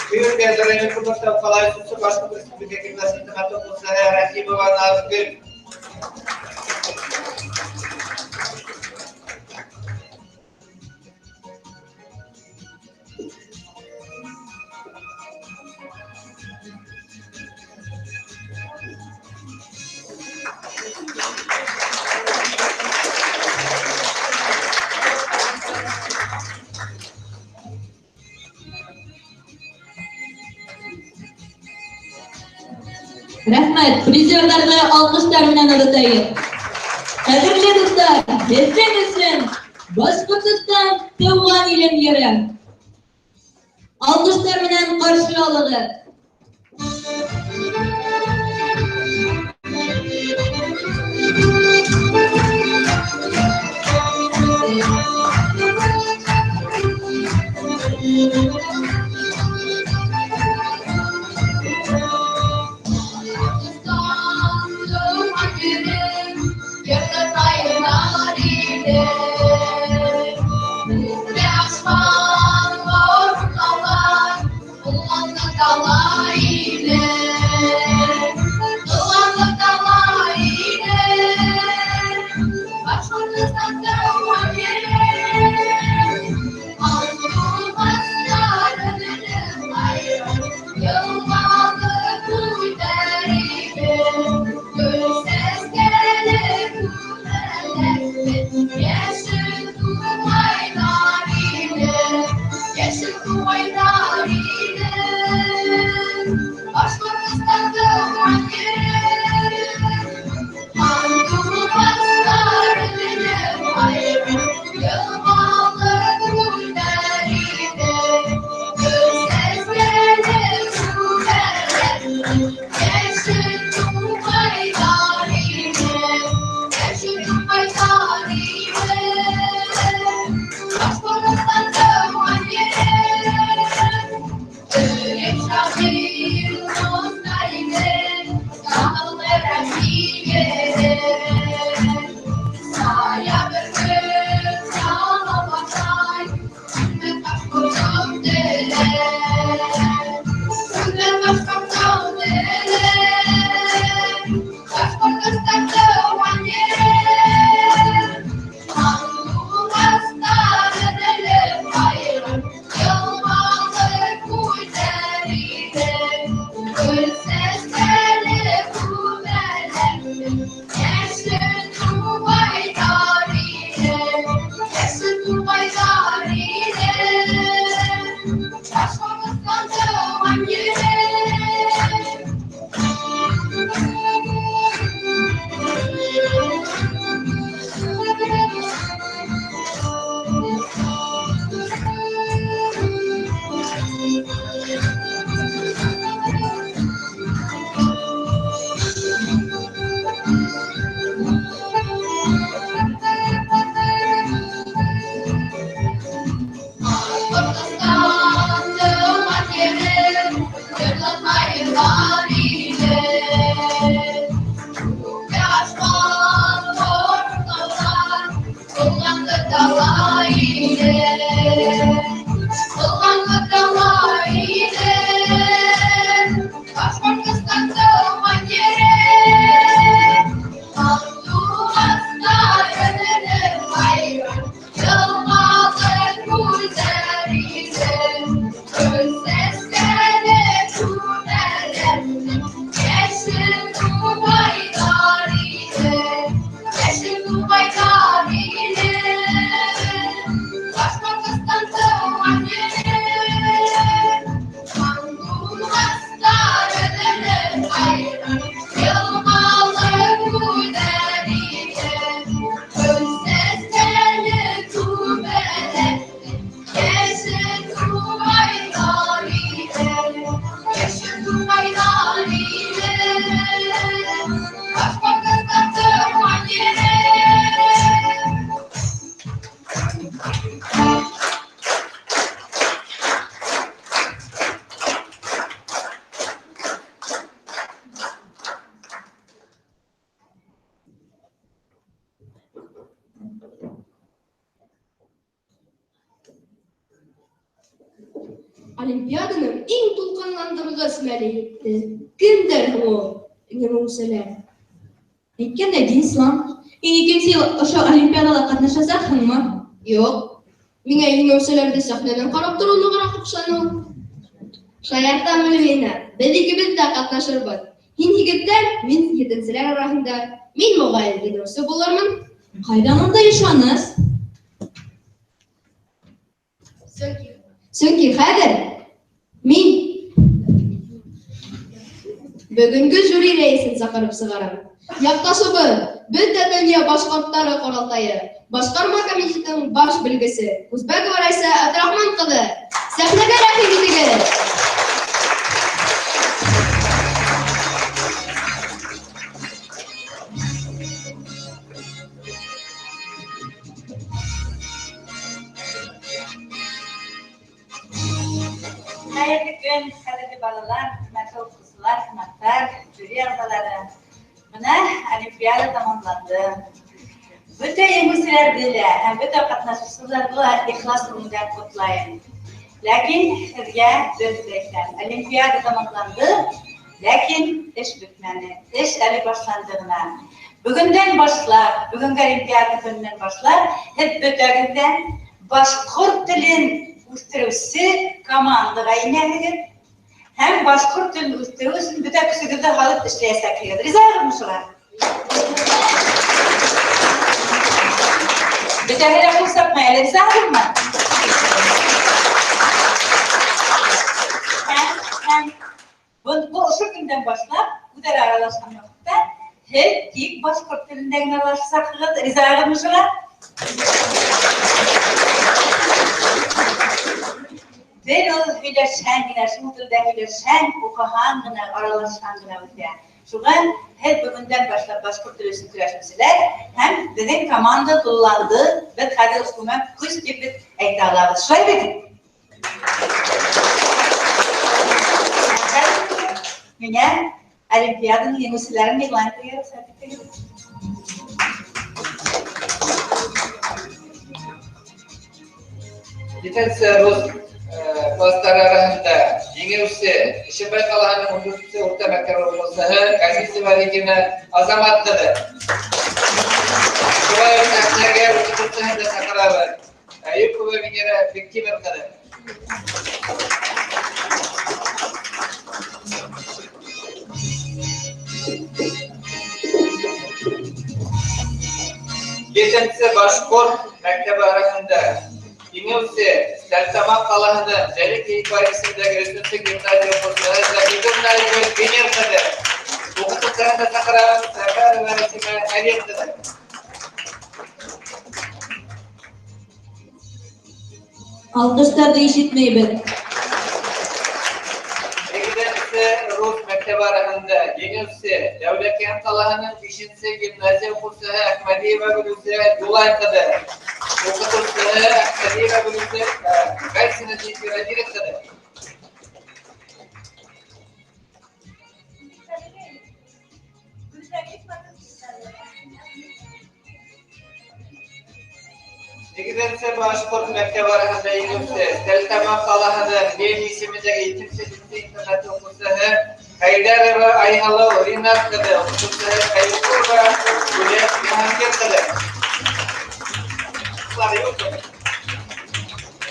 Көйөргәҙе районы Күмертау ҡалаһы 3-нсе башҡорт республика гимназия интернаты уҡыусыһы Рәхимова Наҙгөл. Рәхмәт, призерҙарҙы алҡыштар менән оҙатайыҡ. Ҡәҙерле дуҫтар, һеҙҙең өсөн Башҡортостан тыуған илем йыры. Алҡыштар менән ҡаршы алығыҙ. Олимпиаданың иң тулҡынландырғыс мәле етте. Кемдәр һуң ул еңеүселәр? Әйткәндәй, Динислам, һин икенсе йыл ошо олимпиадала ҡатнашасаҡһыңмы? Юҡ. Миңә еңеүселәрҙе сәхнәнән ҡарап тороу нығыраҡ оҡшаны. Шаяртам, Альбина, беҙ икебеҙ ҙә ҡатнашырбыҙ. Һин егеттәр, мин етенселәр араһында. Мин моғайын еңеүсе булырмын. Ҡайҙан ундай ышаныс? Сөнки хәҙер мин бөгөнгө жюри рәйесен саҡырып сығарам. Яҡташыбыҙ, бөтә донъя башҡорттары ҡоролтайы, башҡарма комитетының баш белгесе Узбекова Райса Абдрахман ҡыҙы. Сәхнәгә рәхим итегеҙ! Хәйерле көн, хәҙерле балалар, хөрмәтле уҡытыусылар, ҡунаҡтар, жюри ағзалары. Бына олимпиада тамамланды. Бөтә еңеүселәрҙе лә һәм бөтә ҡатнашыусыларҙы ла ихлас күңелдән ҡотлайым. Ләкин һеҙгә бер һүҙ әйтәм. Олимпиада тамамланды, ләкин эш бөтмәне. Эш әле башланды ғына. Бөгөндән башлап, бөгөнгө олимпиада көнөнән башлап, һеҙ бөтәгеҙ ҙә башҡорт телен үҫтереүсе командаға инәһегеҙ һәм башҡорт телен үҫтереү өсөн бөтә көсөгөҙҙө һалып эшләйәсәкһегеҙ. Ризаһығыҙмы шуға? Бөтәһе лә ҡул сапмай әле, ризаһығыҙмы? Һәм был ошо көндән башлап үҙ-ара аралашҡан ваҡытта һеҙ тик башҡорт телендә генә аралашасаҡһығыҙ. Ризаһығыҙмы шуға? Тел ул һөйләшһәң генә, шул телдә һөйләшһәң, уҡыһаң ғына, аралашһаң ғына үҫә. Шуға һеҙ бөгөндән башлап башҡорт теле өсөн көрәшеүселәр һәм беҙҙең команда тулыланды. Беҙ хәҙер күмәк көс тип беҙ әйтә алабыҙ. Шулай бит? Миңә олимпиаданың еңеүселәрен иғлан итергә рөхсәт итегеҙ. Етенсе рус кластары араһында еңеүсе Ишембай ҡалаһының 14-нсе урта мәктәбе уҡыусыһы Ғәзизова Регина Азамат ҡыҙы. Шулай уҡ сәхнәгә уҡытыусыһын да саҡырабыҙ. Әйүпова Венера Бектимер ҡыҙы. Етенсе башҡорт мәктәбе араһында еңеүсе Стәрлетамаҡ ҡалаһының Җәлил Кейекбаев исемендәге өсөнсө гимназия уҡыусыһы Заһидуллина Айгөл Венер ҡыҙы. Уҡытыусыһын да саҡырабыҙ, Сәфәрова Рәсимә Әлим ҡыҙы. Алҡыштарҙы ишетмәйбеҙ. Һигеҙенсе рус мәктәбе араһында еңеүсе Дәүләкән ҡалаһының бишенсе гимназия уҡыусыһы Әхмәдиева Гөлүсә Юлай ҡыҙы. Уҡытыусыһы Әхмәдиева Гөлүсә Гайсина Земфира Ирек ҡыҙы. Һигеҙенсе башҡорт мәктәбе араһында еңеүсе Стәрлетамаҡ ҡалаһының Ленин исемендәге икенсе лицей интернаты уҡыусыһы Хәйҙәрова Айһылыу Ринат ҡыҙы, уҡытыусыһы Хәйруллова Гүлән Йыһангир ҡыҙы. Улар юҡ.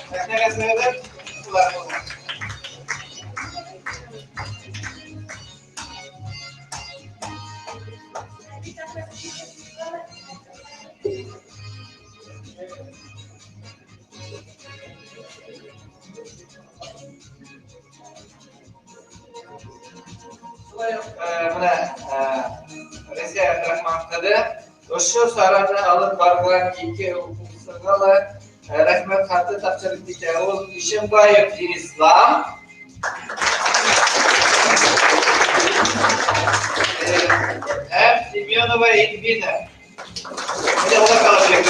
Сәхнәгә сығығыҙ, улар булмаҫ. Шулай уҡ, бына, Рәйсә Әбдрахман ҡыҙы ошо сараны алып барған ике уҡыусыға ла рәхмәт хаты тапшырып китә. Ул Ишембаев Динислам һәм Семенова Эльвина. Менә улар ҡала бүләк.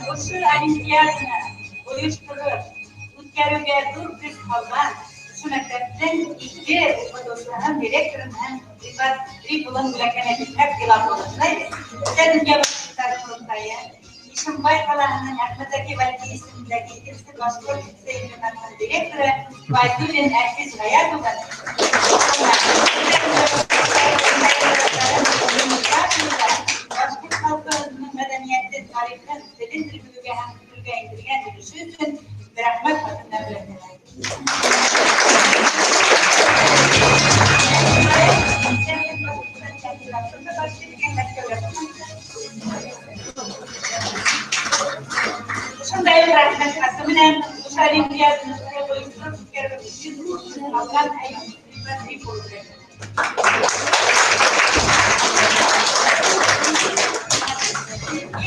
Ошо олимпиаданы ойоштороп үткәреүгә ҙур көс һалған Ошо мәктәптең ике уҡытыусыһын, директорын һәм Рифат Риф улын бүләкләнә китһәк, илап булыр. Шулай бит? Бөтә донъя башҡорттары ҡоролтайы, Ишембай ҡалаһының Әхмәтзәки Вәлиди исемендәге икенсе башҡорт лицей-интернатының директоры Вәйҙуллин Әлфиз Ғәйәт улын, башҡорт халҡының мәҙәниәтен, тарихын, телен тергеҙеүгә һәм үҫтереүгә индергән өлөшө өсөн рәхмәт хаты менән бүләкләнә. Ошондай уҡ рәхмәт хаты менән ошо олимпиаданы ойоштороп үткәреү өсөн алған Рифат Риф улы бүләкләнә.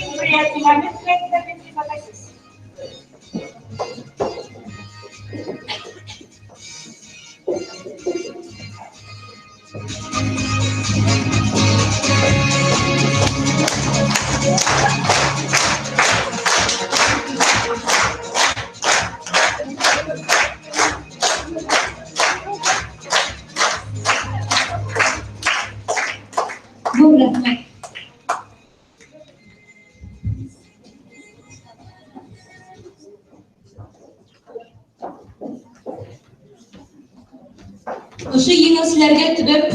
Иң приятный момент бүләкләнә Рифат Азиз. Ҙур рәхмәт. Ошо еңеүселәргә төбәп,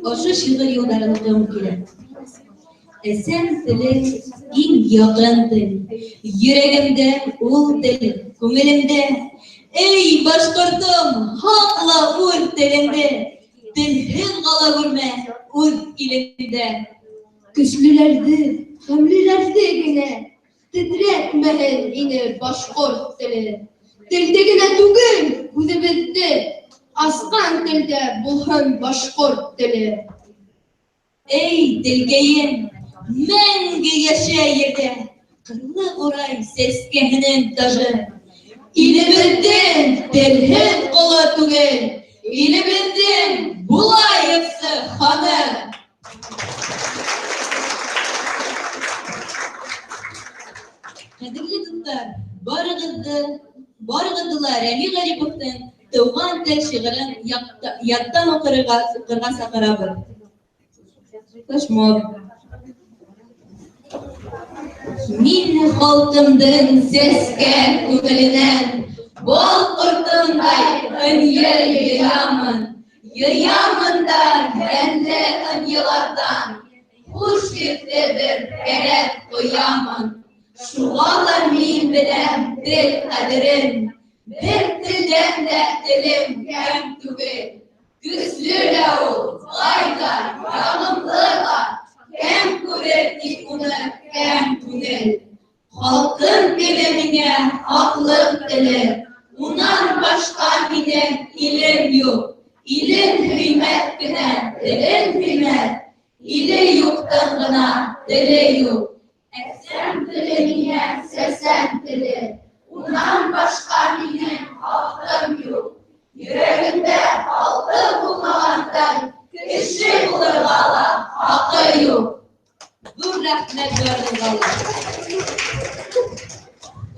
ошо шиғыр юлдарын уҡығым килә. Әсәм теле иң яҡын тел, йөрәгемдә ул тел, күңелемдә. Эй, башҡортом, һаҡла үҙ телеңде, телһеҙ ҡала күрмә үҙ илеңдә. Көслөләрҙе, ғәмлеләрҙе генә тетрәтмәһен ине башҡорт теле. Телде генә түгел, үҙебеҙҙе асҡан телдә булһын башҡорт теле. Эй, телкәйем, мәңге йәшә ерҙә, ҡырлы ҡурай сәскәһенең тажы. Илебеҙҙең телһеҙ ҡоло түгел, илебеҙҙең булайыҡсы ханы. Ҡәҙерле дуҫтар, барығыҙҙы ла Рәми Ғариповтың Тыуған тел шиғырын яттан уҡырға саҡырабыҙ. Флешмоб. Мин халҡымдың сәскә күңеленән бал ҡортондай ынйы йыямын, йыямын да йәнле ынйыларҙан хуш еҫле бер кәрәк ҡоямын. Шуға ла мин беләм тел ҡәҙерен, бер телдән дә телем кәм түгел. Көслө лә ул, бай ҙа, яғымлы ла, кәм күрер тик уны кәм күңел. Халҡым теле миңә хаҡлыҡ теле, унан башҡа минең илем юҡ. Илен һөймәҫ кенә телен һөймәҫ, иле юҡтың ғына теле юҡ. Әсәм теле миңә сәсән теле, унан башҡа минең халҡым юҡ. Йөрәгендә халҡы булмағандың кеше булырға ла хаҡы юҡ. Ҙур рәхмәт барығыҙға ла.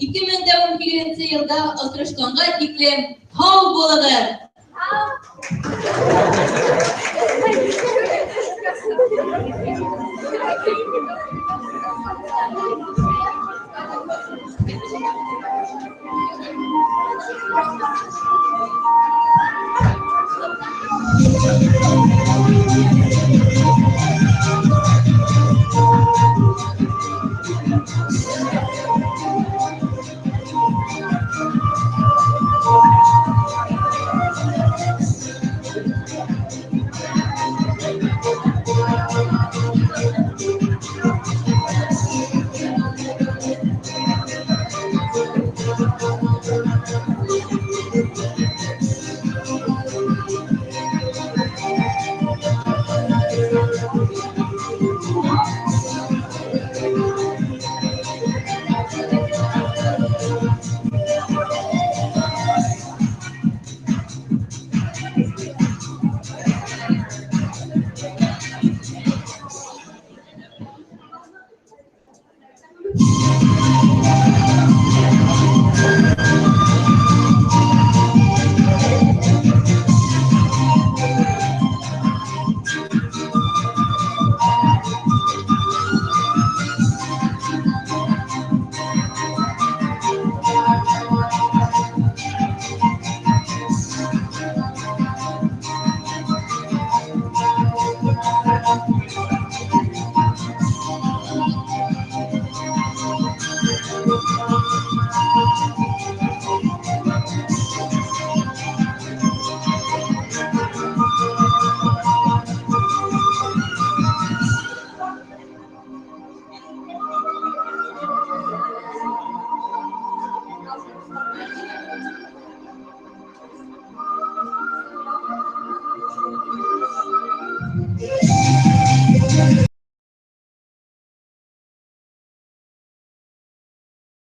2018 йылда осрашҡанға тиклем һау булығыҙ! Һау!